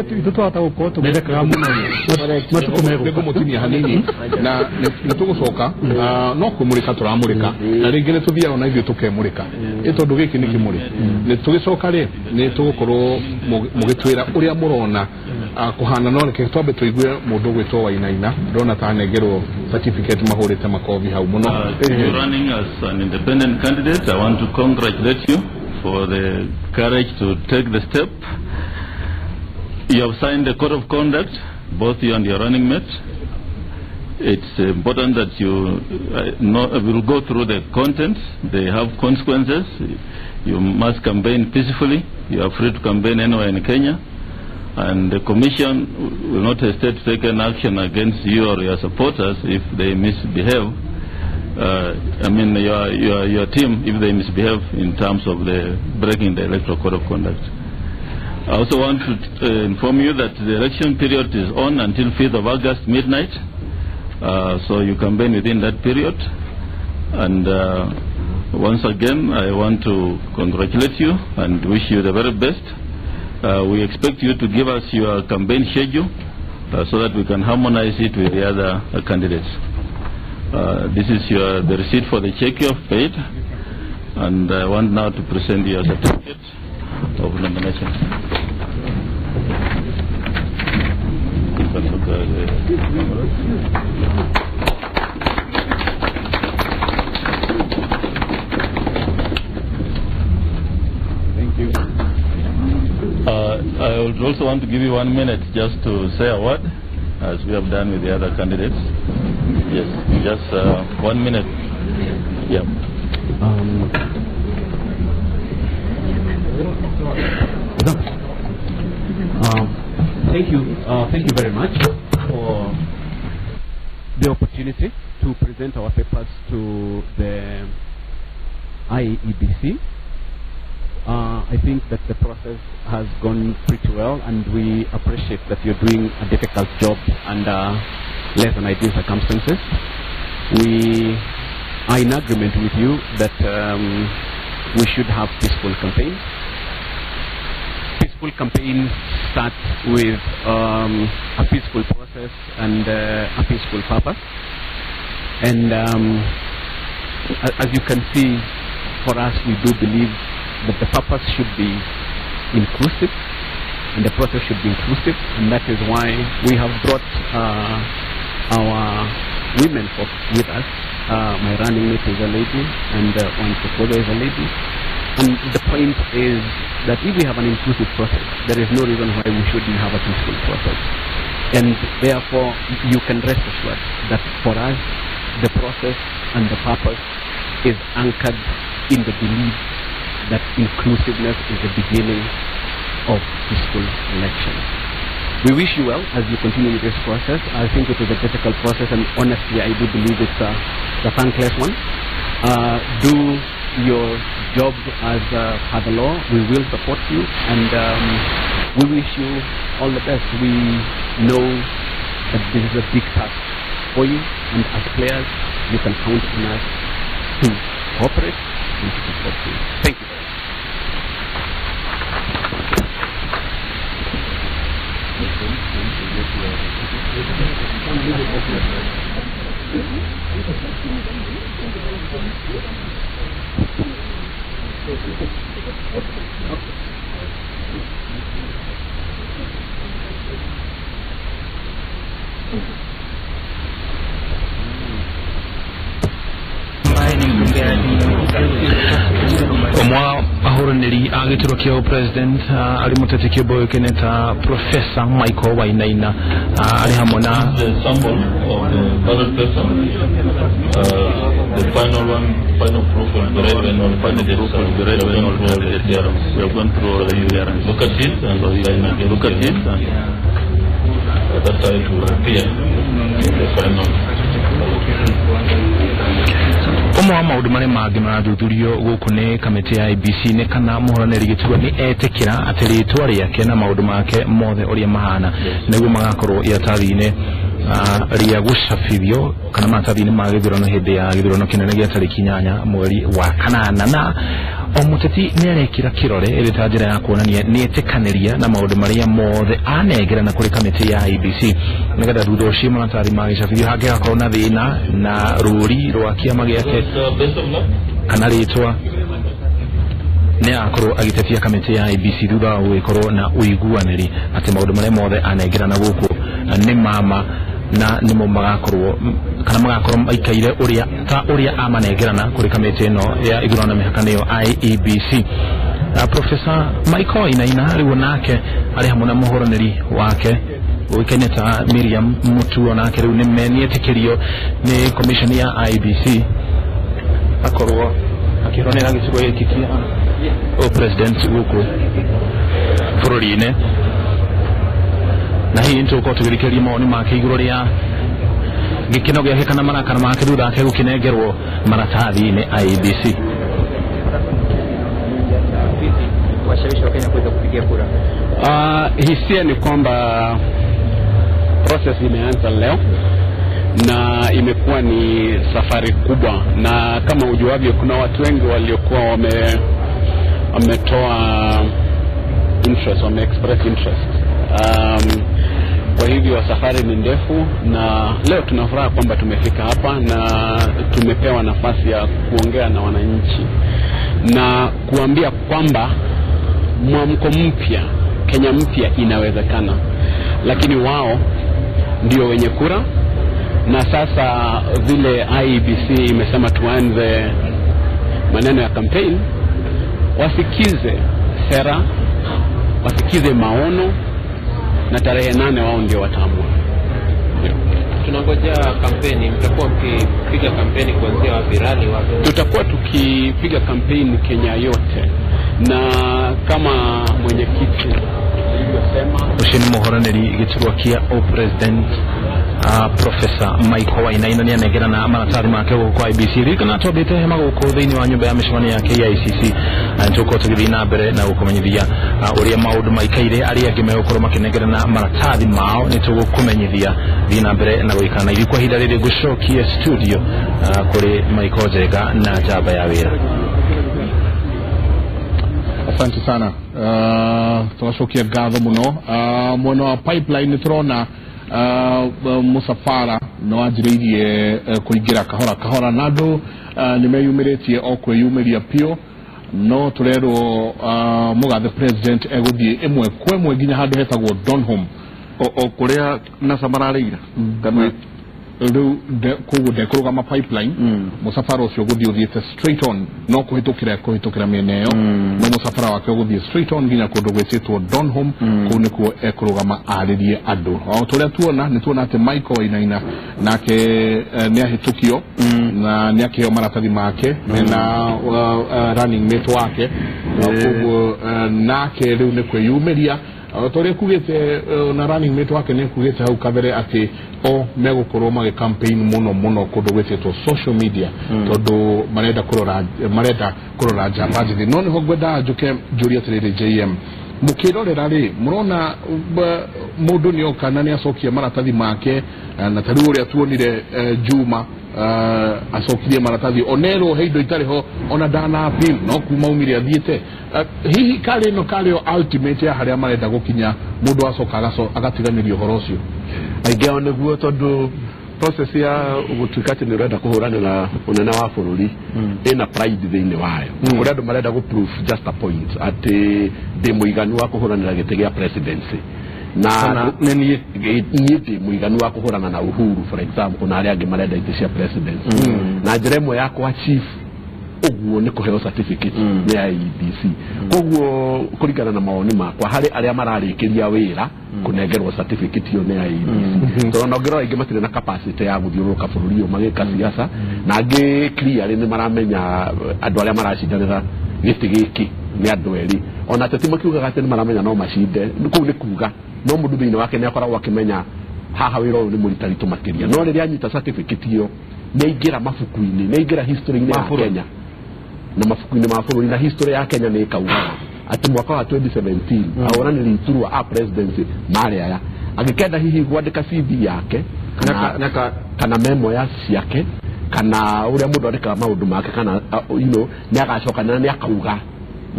itũ twahota gũkorwo tũgĩthekaga mũno matukũ megũka. Nĩngũmũtinia hanini na nĩ tũgũcoka, no kwĩmũrĩka tũramũrĩka, na rĩngĩ nĩ tũthiaga ona ithuĩ tũkemũrĩka, ĩ tondũ gĩkĩ nĩ kĩmũrĩ. Nĩ tũgĩcoka rĩ, nĩ tũgũkorwo mũgĩtwĩra ũrĩa mũrona kũhana, no reke twambe tũigue mũndũ ũgwĩtwo Wainaina. Ndona ta anengerwo certificate, mahũrĩte makobi hau mũno. You're running as an independent candidate. I want to congratulate you for the courage to take the step. You have signed a code of conduct, both you and your running mate. It's important that you will go through the contents. They have consequences. You must campaign peacefully. You are free to campaign anywhere in Kenya. And the Commission will not hesitate to take an action against you or your supporters if they misbehave. I mean, your team, if they misbehave in terms of the breaking the electoral code of conduct. I also want to inform you that the election period is on until 5th of August, midnight. So you campaign within that period. And once again, I want to congratulate you and wish you the very best. We expect you to give us your campaign schedule so that we can harmonize it with the other candidates. This is the receipt for the check you have paid, and I want now to present your certificate of nomination. You can look at the cameras. Thank you. I would also want to give you 1 minute just to say a word, as we have done with the other candidates. Yes, just 1 minute. Yeah. Thank you. Thank you very much for the opportunity to present our papers to the IEBC. I think that the process has gone pretty well, and we appreciate that you're doing a difficult job under less than ideal circumstances. We are in agreement with you that we should have peaceful campaigns. Peaceful campaigns start with a peaceful process and a peaceful purpose. And as you can see, for us, we do believe that the purpose should be inclusive and the process should be inclusive, and that is why we have brought our women folk with us. My running mate is a lady, and one supporter is a lady. And the point is that if we have an inclusive process, there is no reason why we shouldn't have a peaceful process. And therefore, you can rest assured that for us, the process and the purpose is anchored in the belief that inclusiveness is the beginning of peaceful elections. We wish you well as you continue with this process. I think it is a difficult process, and honestly, I do believe it's a thankless one. Do your job as per the law. We will support you, and we wish you all the best. We know that this is a big task for you, and as players, you can count on us to cooperate and to support you. Thank you very much. Ũmwe wa ahũranĩri a gĩturwa kĩa president arĩ mũteti kĩũmbe ũĩkaine ta Professor Michael Wainaina arĩ hamwe na the sample of the ballot paper. The final one, final proof will be read when all candidates will be read when all candidates. We have gone through all the clearance. Look at it and sign again. Look at it, and that's how it will appear in the final. Ũmwe wa maũndũ marĩa mangĩ marathuthurio gũkũ nĩ kamĩtĩ ya IEBC nĩ kana mũhũranĩri gĩturwa nĩ etĩkĩra atĩ rĩtwa rĩake na maũndũ make mothe ũrĩa mahana nĩguo magakorwo iratathi-inĩ rĩa gũcabithio kana maratathi-inĩ ma gĩthurano hĩndĩ ya gĩthurano kĩnene gĩa tarĩki 8 mweri wa kanana. Na o mũteti nĩ arekĩra kĩrore ĩrĩ ta njĩra ya kuonania nĩ etĩkanĩria na maũndũ marĩa mothe anengerana kũrĩ kamĩtĩ ya IEBC nĩgetha thutha ũcio maratathi ma gĩcabithio hangĩgakorwo na thĩna na rũri rwa kĩama gĩake kana rĩtwa nĩ akorwo agĩtetia kamĩtĩ ya IEBC thutha wa gũgĩkorwo na ũiguanĩri atĩ maũndũ marĩa mothe anengerana gũkũ nĩ mama na nĩmo magakorwo kana magakorwo maikaire ũrĩa ta ũrĩa amanengerana kũrĩ kamĩtĩ ĩno ya ithurano na mĩhaka nĩyo IEBC. Professor Michael Wainaina rĩu nake arĩ hamwe na mũhũranĩri wake ũĩkaine ta Miriam Mutuo nake rĩu nĩetĩkĩrio nĩ commission ya IEBC akorwo akĩhũranĩra gĩcigo gĩkĩ kĩa president gũkũ bũrũri-inĩ. Na hihi nĩtũgũkorwo tũgĩthikĩrĩria mawoni make igũrũ rĩa gĩkeno gĩake kana marakara make thutha wake gũkĩnengerwo maratathi nĩ IEBC. Washawishi wa Kenya kuweza kupigia kura. Hisia ni kwamba process imeanza leo na imekuwa ni safari kubwa, na kama ujuavyo kuna watu wengi waliokuwa wametoa interest, wame express interest. Kwa hivyo safari ni ndefu, na leo tunafuraha kwamba tumefika hapa na tumepewa nafasi ya kuongea na wananchi na kuambia kwamba mwamko mpya, Kenya mpya inawezekana. Lakini wao ndio wenye kura, na sasa vile IEBC imesema tuanze maneno ya campaign, wasikize sera, wasikize maono, na tarehe 8 wao ndio wataamua. Tunangojea kampeni, mtakuwa mkipiga kampeni kuanzia wapi, rally wapi? Tutakuwa tukipiga kampeni Kenya yote, na kama mwenyekiti alivyosema ucio nĩ mũhũranĩri gĩturwa kĩa president Professor Michael Wainaina nĩ anengerana maratathi make gũkũ kwa IEBC. Ririkana twambĩte hema gũkũ thĩinĩ wa nyũmba ya mĩcemanio ya KICC na nĩtũgũkorwo tũgĩthiĩ na mbere na gũkũmenyithia ũrĩa maũndũ maikaire. Arĩa angĩ megũkorwo makĩnengerana maratathi mao nĩtũgũkũmenyithia. Thiĩ na mbere na gũikara na ithuĩ kwa ihinda rĩrĩ. Ngũcokie studio kũrĩ Michael Njenga na njamba ya wĩra. Asante sana. Tũgacokia ngatho mũno. Mwena wa pipeline nĩtũrona mũcabara nĩ wanjĩrĩirie kũingĩra kahora kahora, na andũ nĩ meyumĩrĩtie o kwĩyumĩria piũ, no tũrerwo mũgathe president egũthiĩ ĩmwe kwa ĩmwe nginya handũ hetagwo Donholm o kũrĩa NASA mararĩira kana rĩu koguo ndekũrũgama pipeline. Mũcabara ũcio ũgũthiĩ ũthiĩte straight on, no kũhĩtũkĩra mĩena ĩyo, no mũcabara wake ũgũthiĩ straight on nginya kũndũ gwĩtĩtwo Donholm. Kũu nĩkuo ekũrũgama arĩrie andũ. O tũrĩa tuona nĩ tuona atĩ Michael Wainaina nake nĩ ahĩtũkio na nĩ akĩheo maratathi make mena running mate wake, koguo nake rĩu nĩ kwĩyumĩria tũrĩa kugĩte na running mate wake nĩ kugĩte hau kabere atĩ o megũkorwo magĩ campaign mũno mũno kũndũ gwĩtĩtwo social media, tondũ marenda kũrora njamba njĩthĩ. No nĩho ngwendaga njũke njũrie atĩrĩrĩ, JM, mũkĩrorera rĩ, mũrona mũndũ nĩ oka na nĩ acokia maratathi make, na ta rĩu ũrĩa tuonire Juma acokirie maratathi onerwo he indo itarĩ ho ona ndana appeal no kuma umire athiĩte. Hihi karĩ ĩno karĩ o ultimate ya harĩa marenda gũkinya, mũndũ acoka agatiganĩria ũhoro ũcio? Aingĩ ao nĩguo, tondũ process ya gũtuĩka atĩ nĩ ũrenda kũhũranĩra ũnene wa bũrũri ĩna pride thĩinĩ wayo. Kũrĩ andũ marenda gũ prove just a point atĩ ndĩ mũiganu wa kũhũranĩra gĩtĩ gĩa presidency, na niĩ ndĩ mũiganu wa kũhũrana na Uhuru for example, na arĩa angĩ marenda itĩ cia presidency. Na njĩra ĩmwe ya kũ achieve ũguo nĩ kũheo certificate nĩ IEBC. Koguo kũringana na mawoni makwa, harĩ arĩa mararĩkĩria wĩra kũnengerwo certificate ĩyo nĩ IEBC, tondũ ona ũngĩrora aingĩ matirĩ na capacity ya gũthiũrũrũka bũrũri ũyũ magĩka siasa, na angĩ clearly nĩ maramenya andũ arĩa maracindanĩra gĩtĩ gĩkĩ nĩ andũ erĩ. Ona ateti makiugaga atĩ nĩ maramenya no macinde, kũu nĩ kuga no mũndũ thĩinĩ wake nĩ akoragwo akĩmenya Haha wĩra ũyũ nĩ mũritaritũ makĩria. No rĩrĩa anyita certificate ĩyo nĩ aingĩra mabuku-inĩ, nĩ aingĩra history-inĩ ya Kenya na mabuku-inĩ ma bũrũri, na history ya Kenya nĩ ĩkaugaga atĩ mwaka wa 2017 ahũranĩri iturwa a presidency marĩ aya. Angĩkenda hihi gwandĩka CV yake kana memoirs ciake kana ũrĩa mũndũ andĩkaga maũndũ make kana you know, nĩ agacoka na nĩ akauga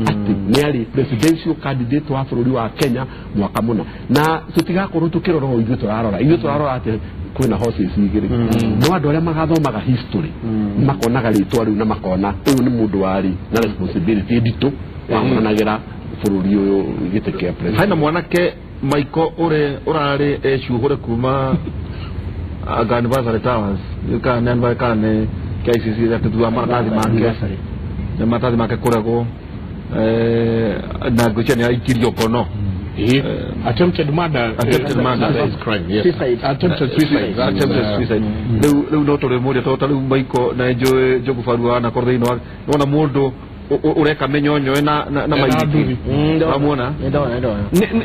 atĩ nĩ arĩ presidential candidate wa bũrũri wa Kenya mwaka mũna. Na tũtigakorwo tũkĩrora o ithuĩ tũrarora, ithuĩ tũrarora atĩ kwĩna horses igĩrĩ, no andũ arĩa magathomaga history makonaga rĩtwa rĩu na makona ũyũ nĩ mũndũ warĩ na responsibility nditũ wahũranagĩra bũrũri ũyũ gĩtĩ kĩa president. Hena mwanake Michael ure urarĩ ecuhũre kuma Anniversary Towers kana nĩ kana nĩ KICC atĩ thutha wa maratathi make na maratathi make kũregwo na ngwĩciria nĩ aikirio kono. Attempted murder, attempted murder is crime, yes. Suicide. Attempted suicide. Attempted suicide. Rĩu no tũrĩmũria tondũ ta rĩu Michael na njũĩ Njogu Barua na korwo thĩinĩ wa nĩwona mũndũ ũreka mĩnyonyo na maithiki wamuona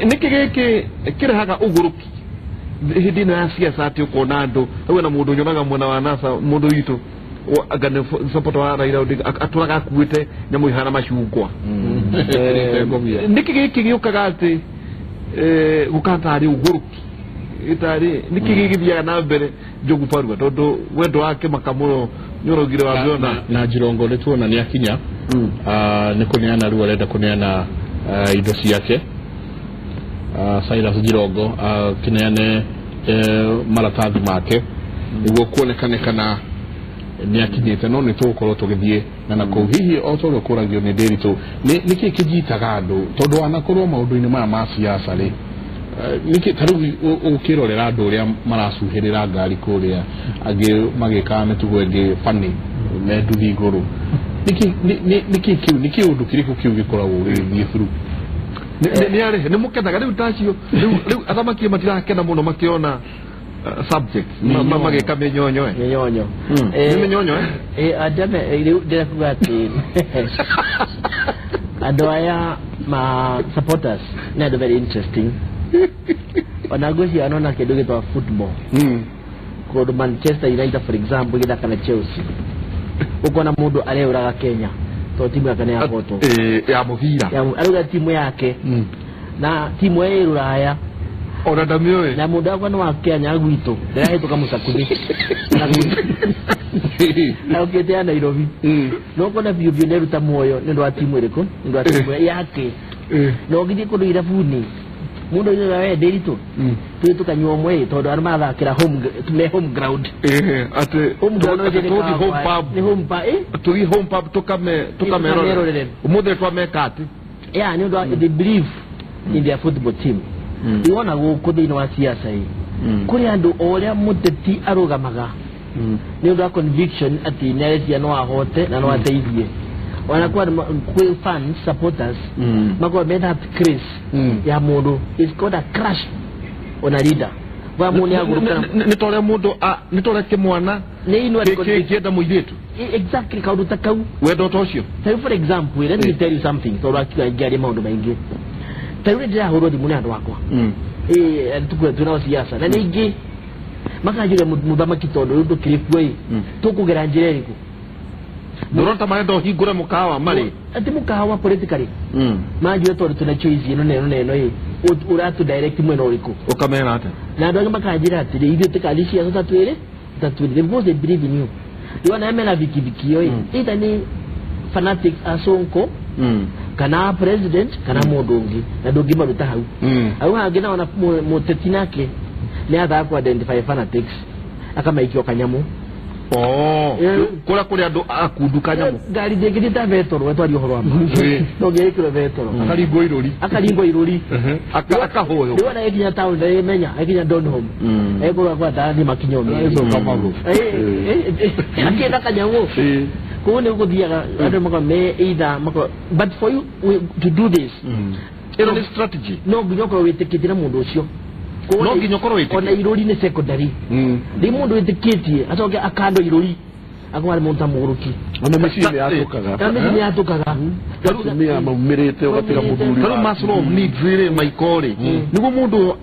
nĩkĩ gĩkĩ kĩrehaga ũgũrũki hĩndĩ ĩno ya siasa atĩ ũkona andũ rĩu na mũndũ nyonaga mwena wa NASA mũndũ witũ anga nĩ supporter wa Raila Odinga atũraga akuĩte nyamũ ihana macungwa. Nĩkĩ gĩkĩ gĩũkaga atĩ gũkatarĩ ũgũrũki ĩtarĩ nĩkĩ gĩgĩthiaga na mbere Njogu Barua tondũ wendo wake maka mũno nĩũraugire wamĩona na Jirongo nĩ tuona nĩ akinya nĩ kũneana rĩu arenda kũneana indo ciake. Silas Jirongo akĩneane maratathi make nĩguo kuonekane kana nĩ akinyĩte, no nĩ tũgũkorwo tũgĩthiĩ na nakũu hihi o ta ũrĩa ũkũragio nĩ Ndĩritũ nĩkĩ kĩnyitaga andũ tondũ wanakorwo maũndũ-inĩ maya ma siasa rĩ nĩkĩ ta rĩu ũkĩrorera andũ ũrĩa maracuhĩrĩra ngari kũrĩa angĩ magĩkaga mĩtugo ĩngĩ bani me nduthi igũrũ, nĩkĩ kĩu nĩkĩ ũndũ kĩrĩkũ kĩu gĩkoragwo gĩgĩthiĩ through? Nĩ arĩhe nĩ mũkenaga rĩu tacio rĩu athamaki matirakena mũno makĩona subject magĩka mĩnyonyo mĩnyonyo nĩ mĩnyonyo andame rĩu ndĩrakuga atĩ andũ aya ma supporters nĩ andũ very interesting. Ona ngwĩciria anona kĩndũ gĩtwa football kũndũ Manchester United for example ĩgĩthaka na Chelsea ũkona mũndũ areũraga Kenya tondũ timu yake nĩ yahotwo ya mũbira arauga timu yake na timu ĩyo ĩ rũraya ona ndamĩũĩ na mũndũ akwa nĩ wa Kenya gwitũ ndĩrahĩtũka mũcakuthi na ũkĩte ya Nairobi no ũkona biũ biũ nĩaruta muoyo nĩ ũndũ wa timu ĩrĩkũ nĩ ũndũ wa timu yake na ũngĩthiĩ kũndũ irabuni mũndũ oigaga we Ndĩritũ tũthiĩ tũkanyua ũmwe tondũ andũ marathakĩra me home ground atĩ nĩ home pub tũthiĩ home pub tũkamerorere ũmũthĩ twameka atĩ yeah nĩ ũndũ wa they believe in their football team. Iwona gũkũ thĩinĩ wa siasa ĩ kũrĩ andũ o ũrĩa mũteti arũgamaga nĩ ũndũ wa conviction atĩ nĩ arecia no ahote na no ateithie ona kwĩ fans supporters makorwo me that craze ya mũndũ is called a crush on a leader wa mũndũ nĩagũrũka nĩ ta ũrĩa mũndũ nĩ ta ũrĩa kĩmwana kĩenda mũirĩtu exactly kaũndũ ta kau wendo ta ũcio. Ta for example let me tell you something tondũ akiuga ingĩaria maũndũ maingĩ ta rĩu nĩndĩrahũrwo thimũ nĩ andũ akwa tukue twĩnao siasa na ningĩ makanjũria mũthamaki tondũ rĩu ndũkĩrĩ kuo ĩ tũkũgera njĩra ĩrĩkũ ndũrona ta marenda ũhingũre mũkawa marĩ atĩ mũkawa politically manjũria tondũ twĩna choice ĩno na ĩno na ĩno ĩ ũratũ direct mwena ũrĩkũ ũkamera atĩa na andũ angĩ makanjĩra atĩrĩ ithuĩ tũkathi siasa ta twĩrĩ because they believe in you rĩu ona mena vikiviki ĩyo ĩ either nĩ fanatics a Sonko kana president kana mũndũ ũngĩ na ndũngĩmaruta hau hau hangĩ naona mũteti nake nĩ athaga ku identify fanatics akamaikia kanyamũ kũrĩa kũrĩ andũ akundu kanyamũ ngari ndĩngĩthiĩ ta betoro wetwaria ũhoro wa no ngĩĩkĩrwo betoro akaringwo irũri akaringwo irũri akahũyũ rĩu ona ĩkinya taũni ndĩmenya ĩkinya Donholm ĩkũrwa kwa ndathi makinya ũmĩrĩ akĩenda kanyamũ koguo nĩ gũthiaga andũ makorwo me either makorwo but for you to do this ĩno nĩ strategy no nginya ũkorwo wĩtĩkĩtie na mũndũ ũcio no nginya ũkorwo wĩtĩkĩtie ona irũri nĩ secondary rĩu mũndũ wĩtĩkĩtie acoke akandwo irũri akorwo arĩ mũndũ ta mũgũrũki ona mĩciĩ nĩ yatũkaga na mĩciĩ nĩ yatũkaga atumia maumĩrĩte ũgatiga mũthuri tarĩu Maslow needs rĩ Michael rĩ nĩguo mũndũ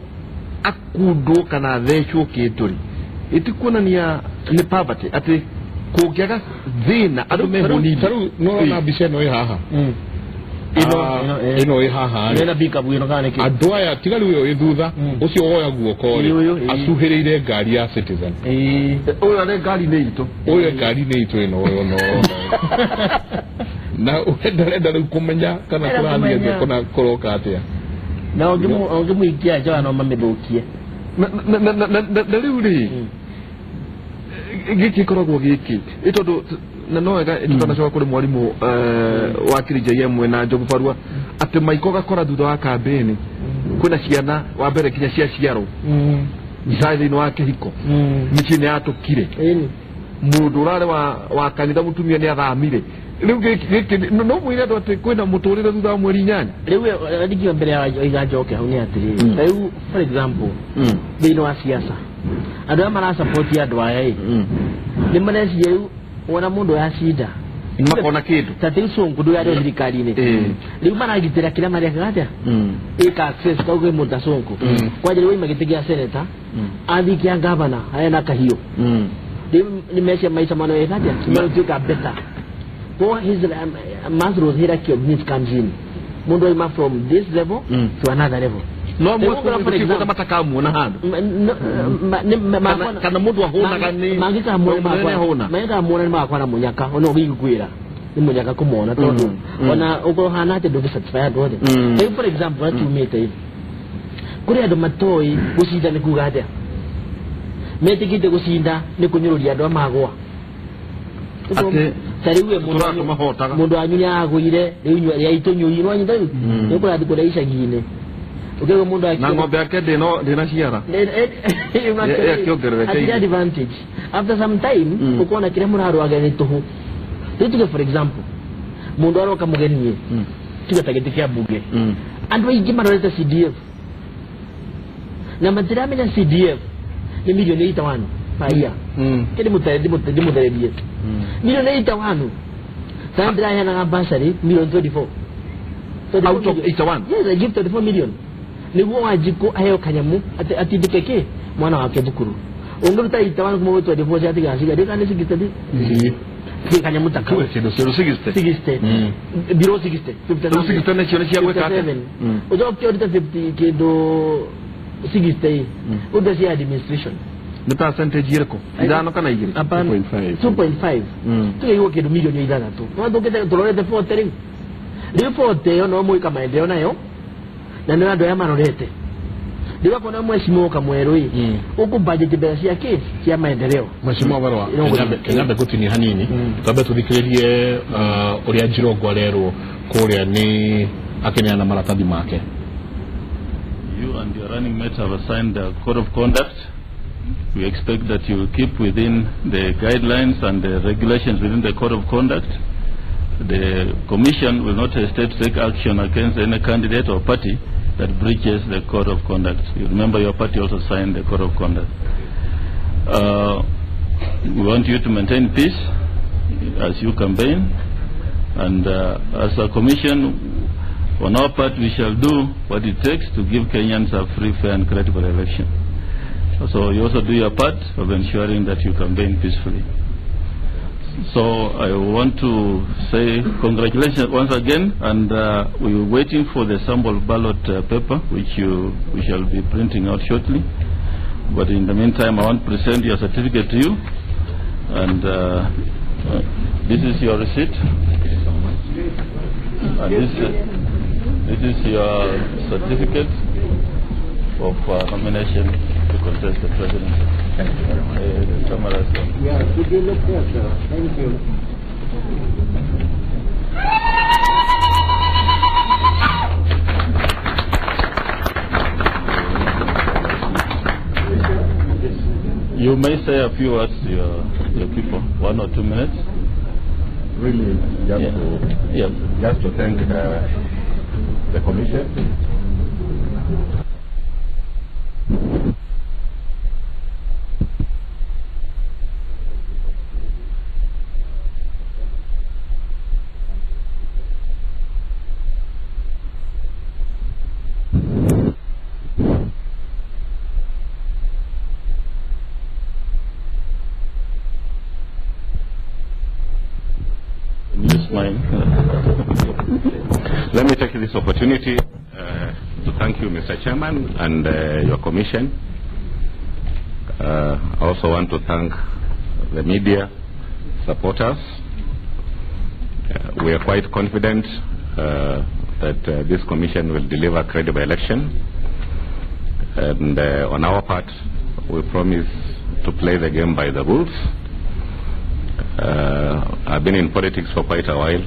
akundwo kana athecwo kĩndũ rĩ ĩtikuonania nĩ poverty atĩ kũngĩaga thĩna andũ mehũnire. Tarĩu nĩũrona mbica ĩno ĩ haha ĩno ĩ haha nena pick up ĩno kana nĩkĩ andũ aya tiga rĩu ũyũ ĩ thutha ũcio woya guoko rĩ acuhĩrĩire ngari ya Citizen ũyũ arĩ ngari-inĩ itũ ũyũ ngari-inĩ itũ ĩno ũyũ no na ndarenda rĩu kũmenya kana kũrathiĩ atĩa kana kũroka atĩa na ũngĩmũikia nja no mamĩthũkie na rĩu rĩ gĩkĩ gĩkoragwo gĩkĩ ĩ tondũ na no wega tutanacoka kũrĩ mwarimũ wa Kiri JM na Njogu Barua atĩ Maiko gakora thutha wa kambĩni kwĩna ciana wa mbere nginya cia ciarwo icarĩ thĩinĩ wa kĩhiko mĩciĩ nĩ yatũkire mũndũ ũrarĩ wa kanitha mũtumia nĩ athamire rĩu gĩkĩ no mwĩre andũ atĩ kwĩna mũtũrĩre thutha wa mweri 8 rĩu ndikio mbere ya iga njoke hau nĩ atĩrĩrĩ rĩu for example thĩinĩ wa siasa andũ aya marasupport andũ aya ĩ nĩ mareciria rĩu wona mũndũ yacinda makona kĩndũ ta rĩu Sonko ndũyũ arĩ thirikari-inĩ rĩu maragitĩra kĩrĩa marekaga atĩa ĩka access kau kwĩ mũndũ ta Sonko kwanja rĩu waima gĩtĩ gĩa senator athiĩ kĩa gavana arĩa na kahiũ rĩu nĩ mecia maica mano ĩka atĩa maratuĩka better ko his Maslow's hierarchy of needs comes in mũndũ aima from this level to another level no mwekũgĩkuona matakamuona handũ kana mũndũ ahũnaga nĩ mangĩkamuona nĩ magakwana mũnyaka ona ũgĩiguĩra nĩ mũnyaka kũmona tondũ ona ũkorwo hana atĩ ndũngĩ satisfy andũ othe rĩu for example tumĩte hivi kũrĩ andũ matoĩ gũcinda nĩ kuga atĩa metĩkĩte gũcinda nĩ kũnyũrũria andũ a magũa ta rĩu we mũndũ wanyu nĩ agũire rĩu inyuĩ arĩa aitũ nyũi nĩwanyita rĩu nĩ ũkũrathiĩ kũrĩa icagi-inĩ ukiwa mundu na ng'ombe yake ndina ciara akiongerereka advantage after some time ukona kĩrĩa mũrarũaga nĩ tũhũ rĩu tuge for example mũndũ aroka mũgeni tuge ta gĩtĩ kĩa mbunge andũ aingĩ marorete CDF na matiramenya CDF nĩ milioni 81 per year kĩndĩ ndĩmũthererie milioni 81 sasa ndĩraheanaga bursary milioni 24 out of 81. Yes, I give 34 million niguo Wanjikũ aheo kanyamu atindĩke kĩ mwana wake thukuru ũngĩruta 81 kuma gwĩ 24 ciatigaciga ndĩka nĩ 60 kĩ kanyamu ta kau kĩndũ 60 60 below 60 60 nĩcio nĩ cia gwĩka atĩa ũcoke ũrute 50 kĩndũ 60 ũndũ cia administration nĩ percentage ĩrĩkũ 5 kana 2 2.5 tũgeigwo kĩndũ milioni 6 no tũkĩte tũrorete 40 rĩu rĩu 40 ĩyo no mwĩka maendeleo nayo na nĩ andũ aya marorete rĩu akona mheshimiwa kamwerũ ĩ ũkũ budget mbeca cia kĩ cia maendeleo mheshimiwa Barua kenyambe gũtinia hanini twambe tũthikĩrĩrie ũrĩa Njirongo arerwo kũrĩa nĩ akĩneana maratathi make. You and your running mate have signed a code of conduct. We expect that you will keep within the guidelines and the regulations within the code of conduct. The Commission will not hesitate to take action against any candidate or party that breaches the code of conduct. You remember your party also signed the code of conduct. We want you to maintain peace as you campaign, and as a Commission, on our part, we shall do what it takes to give Kenyans a free, fair and credible election. So you also do your part of ensuring that you campaign peacefully. So I want to say congratulations once again, and we are waiting for the sample ballot paper, which we shall be printing out shortly. But in the meantime, I want to present your certificate to you, and this is your receipt. And this is your certificate of nomination to contest the presidency. Thank you very much. The cameras. Yeah, could you look there, sir? Thank you. You may say a few words to your people, 1 or 2 minutes. Really, just to thank the Commission. That's mine. Let me take this opportunity to thank you, Mr. Chairman, and your commission. I also want to thank the media supporters. We are quite confident that this commission will deliver credible election. And on our part, we promise to play the game by the rules. I've been in politics for quite a while.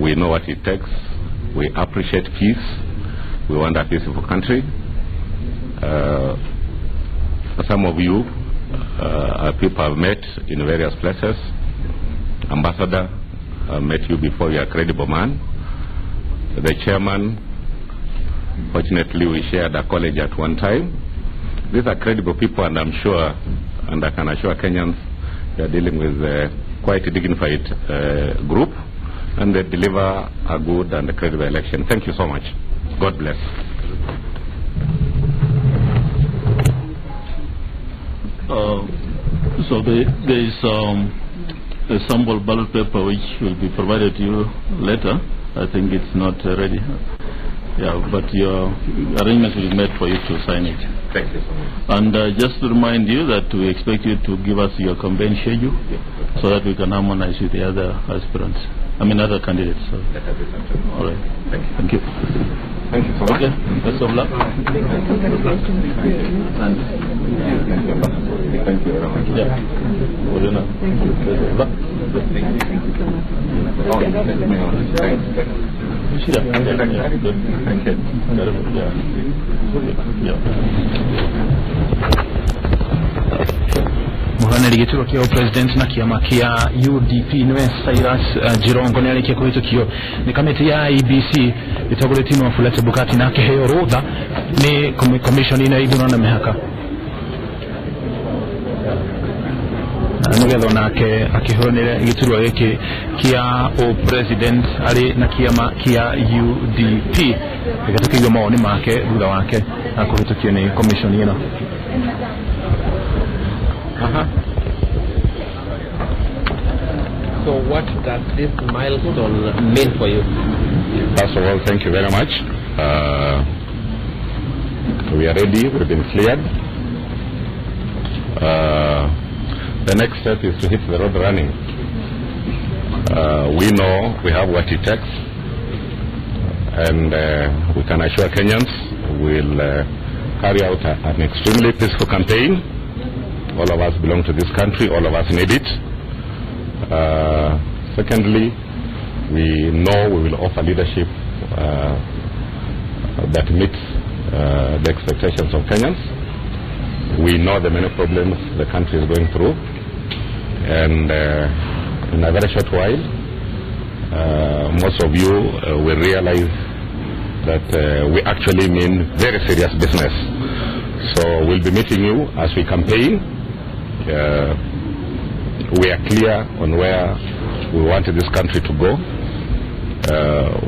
We know what it takes. We appreciate peace. We want a peaceful country. Some of you are people I've met in various places. Ambassador, I met you before. You're a credible man. The chairman, fortunately, we shared a college at one time. These are credible people, and I'm sure, and I can assure Kenyans, they are dealing with a quite a dignified group, and they deliver a good and a credible election. Thank you so much. God bless. So there is a sample ballot paper which will be provided to you later. I think it's not ready. Yeah, but your arrangements will be made for you to sign it. Thank you so much. And just to remind you that we expect you to give us your campaign schedule, yeah, so that we can harmonize with the other aspirants. I mean, other candidates. So. All right. Thank you. Thank you. Thank you so much. Okay. Best of luck. Thank you very much. Yeah. Thank you. Best of luck. Thank you so much. Thanks. Yeah. Yeah. Good. Thank you. Yeah. Yeah. Mũhũranĩri gĩturwa kĩa president na kĩama kĩa UDP nĩwe Cyrus Jirongo nĩarĩkia kũhĩtũkio nĩ kamĩtĩ ya IEBC ĩtongoretio nĩ Wafula Chebukati na akĩheo rũtha nĩ commission ya ithurano na mĩhaka nĩgetha onake akĩhũranĩre gĩturwa gĩkĩ kĩa president arĩ na kĩama kĩa UDP. Reke tũkĩigue mawoni make thutha wake na kũhĩtũkio nĩ commission ĩno. So what does this milestone mean for you? First of all, thank you very much. We are ready. We've been cleared. The next step is to hit the road running. We know we have what it takes, and we can assure Kenyans we'll carry out an extremely peaceful campaign. All of us belong to this country. All of us need it. Secondly, we know we will offer leadership that meets the expectations of Kenyans. We know the many problems the country is going through, and in a very short while, most of you will realize that we actually mean very serious business. So we'll be meeting you as we campaign. We are clear on where we want this country to go.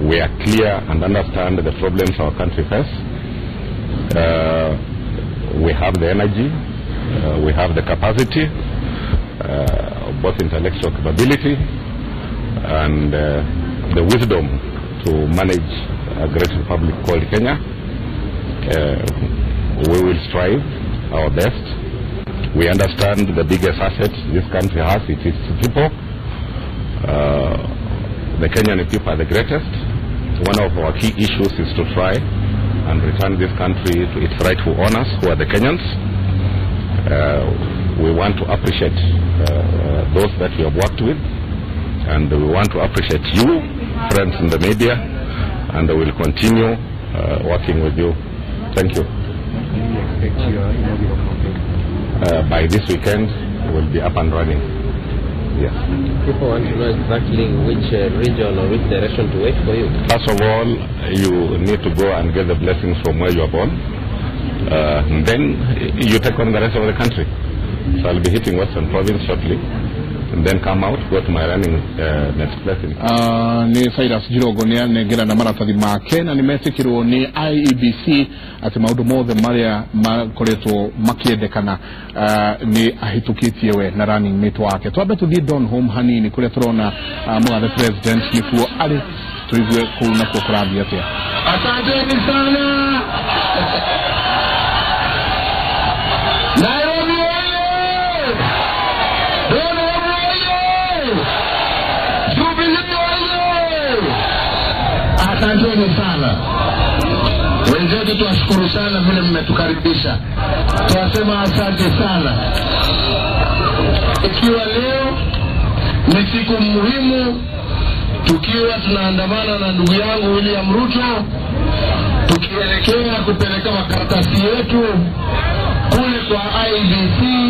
We are clear and understand the problems our country faces. We have the energy, we have the capacity, both intellectual capability and the wisdom to manage a great republic called Kenya. We will strive our best. We understand the biggest asset this country has, it is people. The Kenyan people are the greatest. One of our key issues is to try and return this country to its rightful owners, who are the Kenyans. We want to appreciate those that we have worked with, and we want to appreciate you, friends in the media, and we will continue working with you. Thank you. By this weekend, we'll be up and running. Yes. People want to know exactly which region or which direction to wait for you. First of all, you need to go and get the blessings from where you are born. And then you take on the rest of the country. So I'll be hitting Western Province shortly. and then come out, go to my running next place in Nĩ Cyrus Jirongo nĩ anengerana maratathi make na nĩ metĩkĩrwo nĩ IEBC atĩ maũndũ mothe marĩa makoretwo makĩendekana nĩ ahĩtũkĩtie we na running mate wake. Twambe tũthiĩ Donholm hanini kũrĩa tũrona mũgathe president nĩkuo arĩ, tũigue kũu nakuo kũrathiĩ atĩa. Asanteni sana. Nairobi oye! Donholm oye! Jubilee oye! Asanteni sana wenzetu, tuwashukuru sana vile mmetukaribisha, tunasema asante sana. Ikiwa leo ni siku muhimu, tukiwa tunaandamana na ndugu yangu William Ruto, tukielekea kupeleka makaratasi yetu kule kwa IEBC.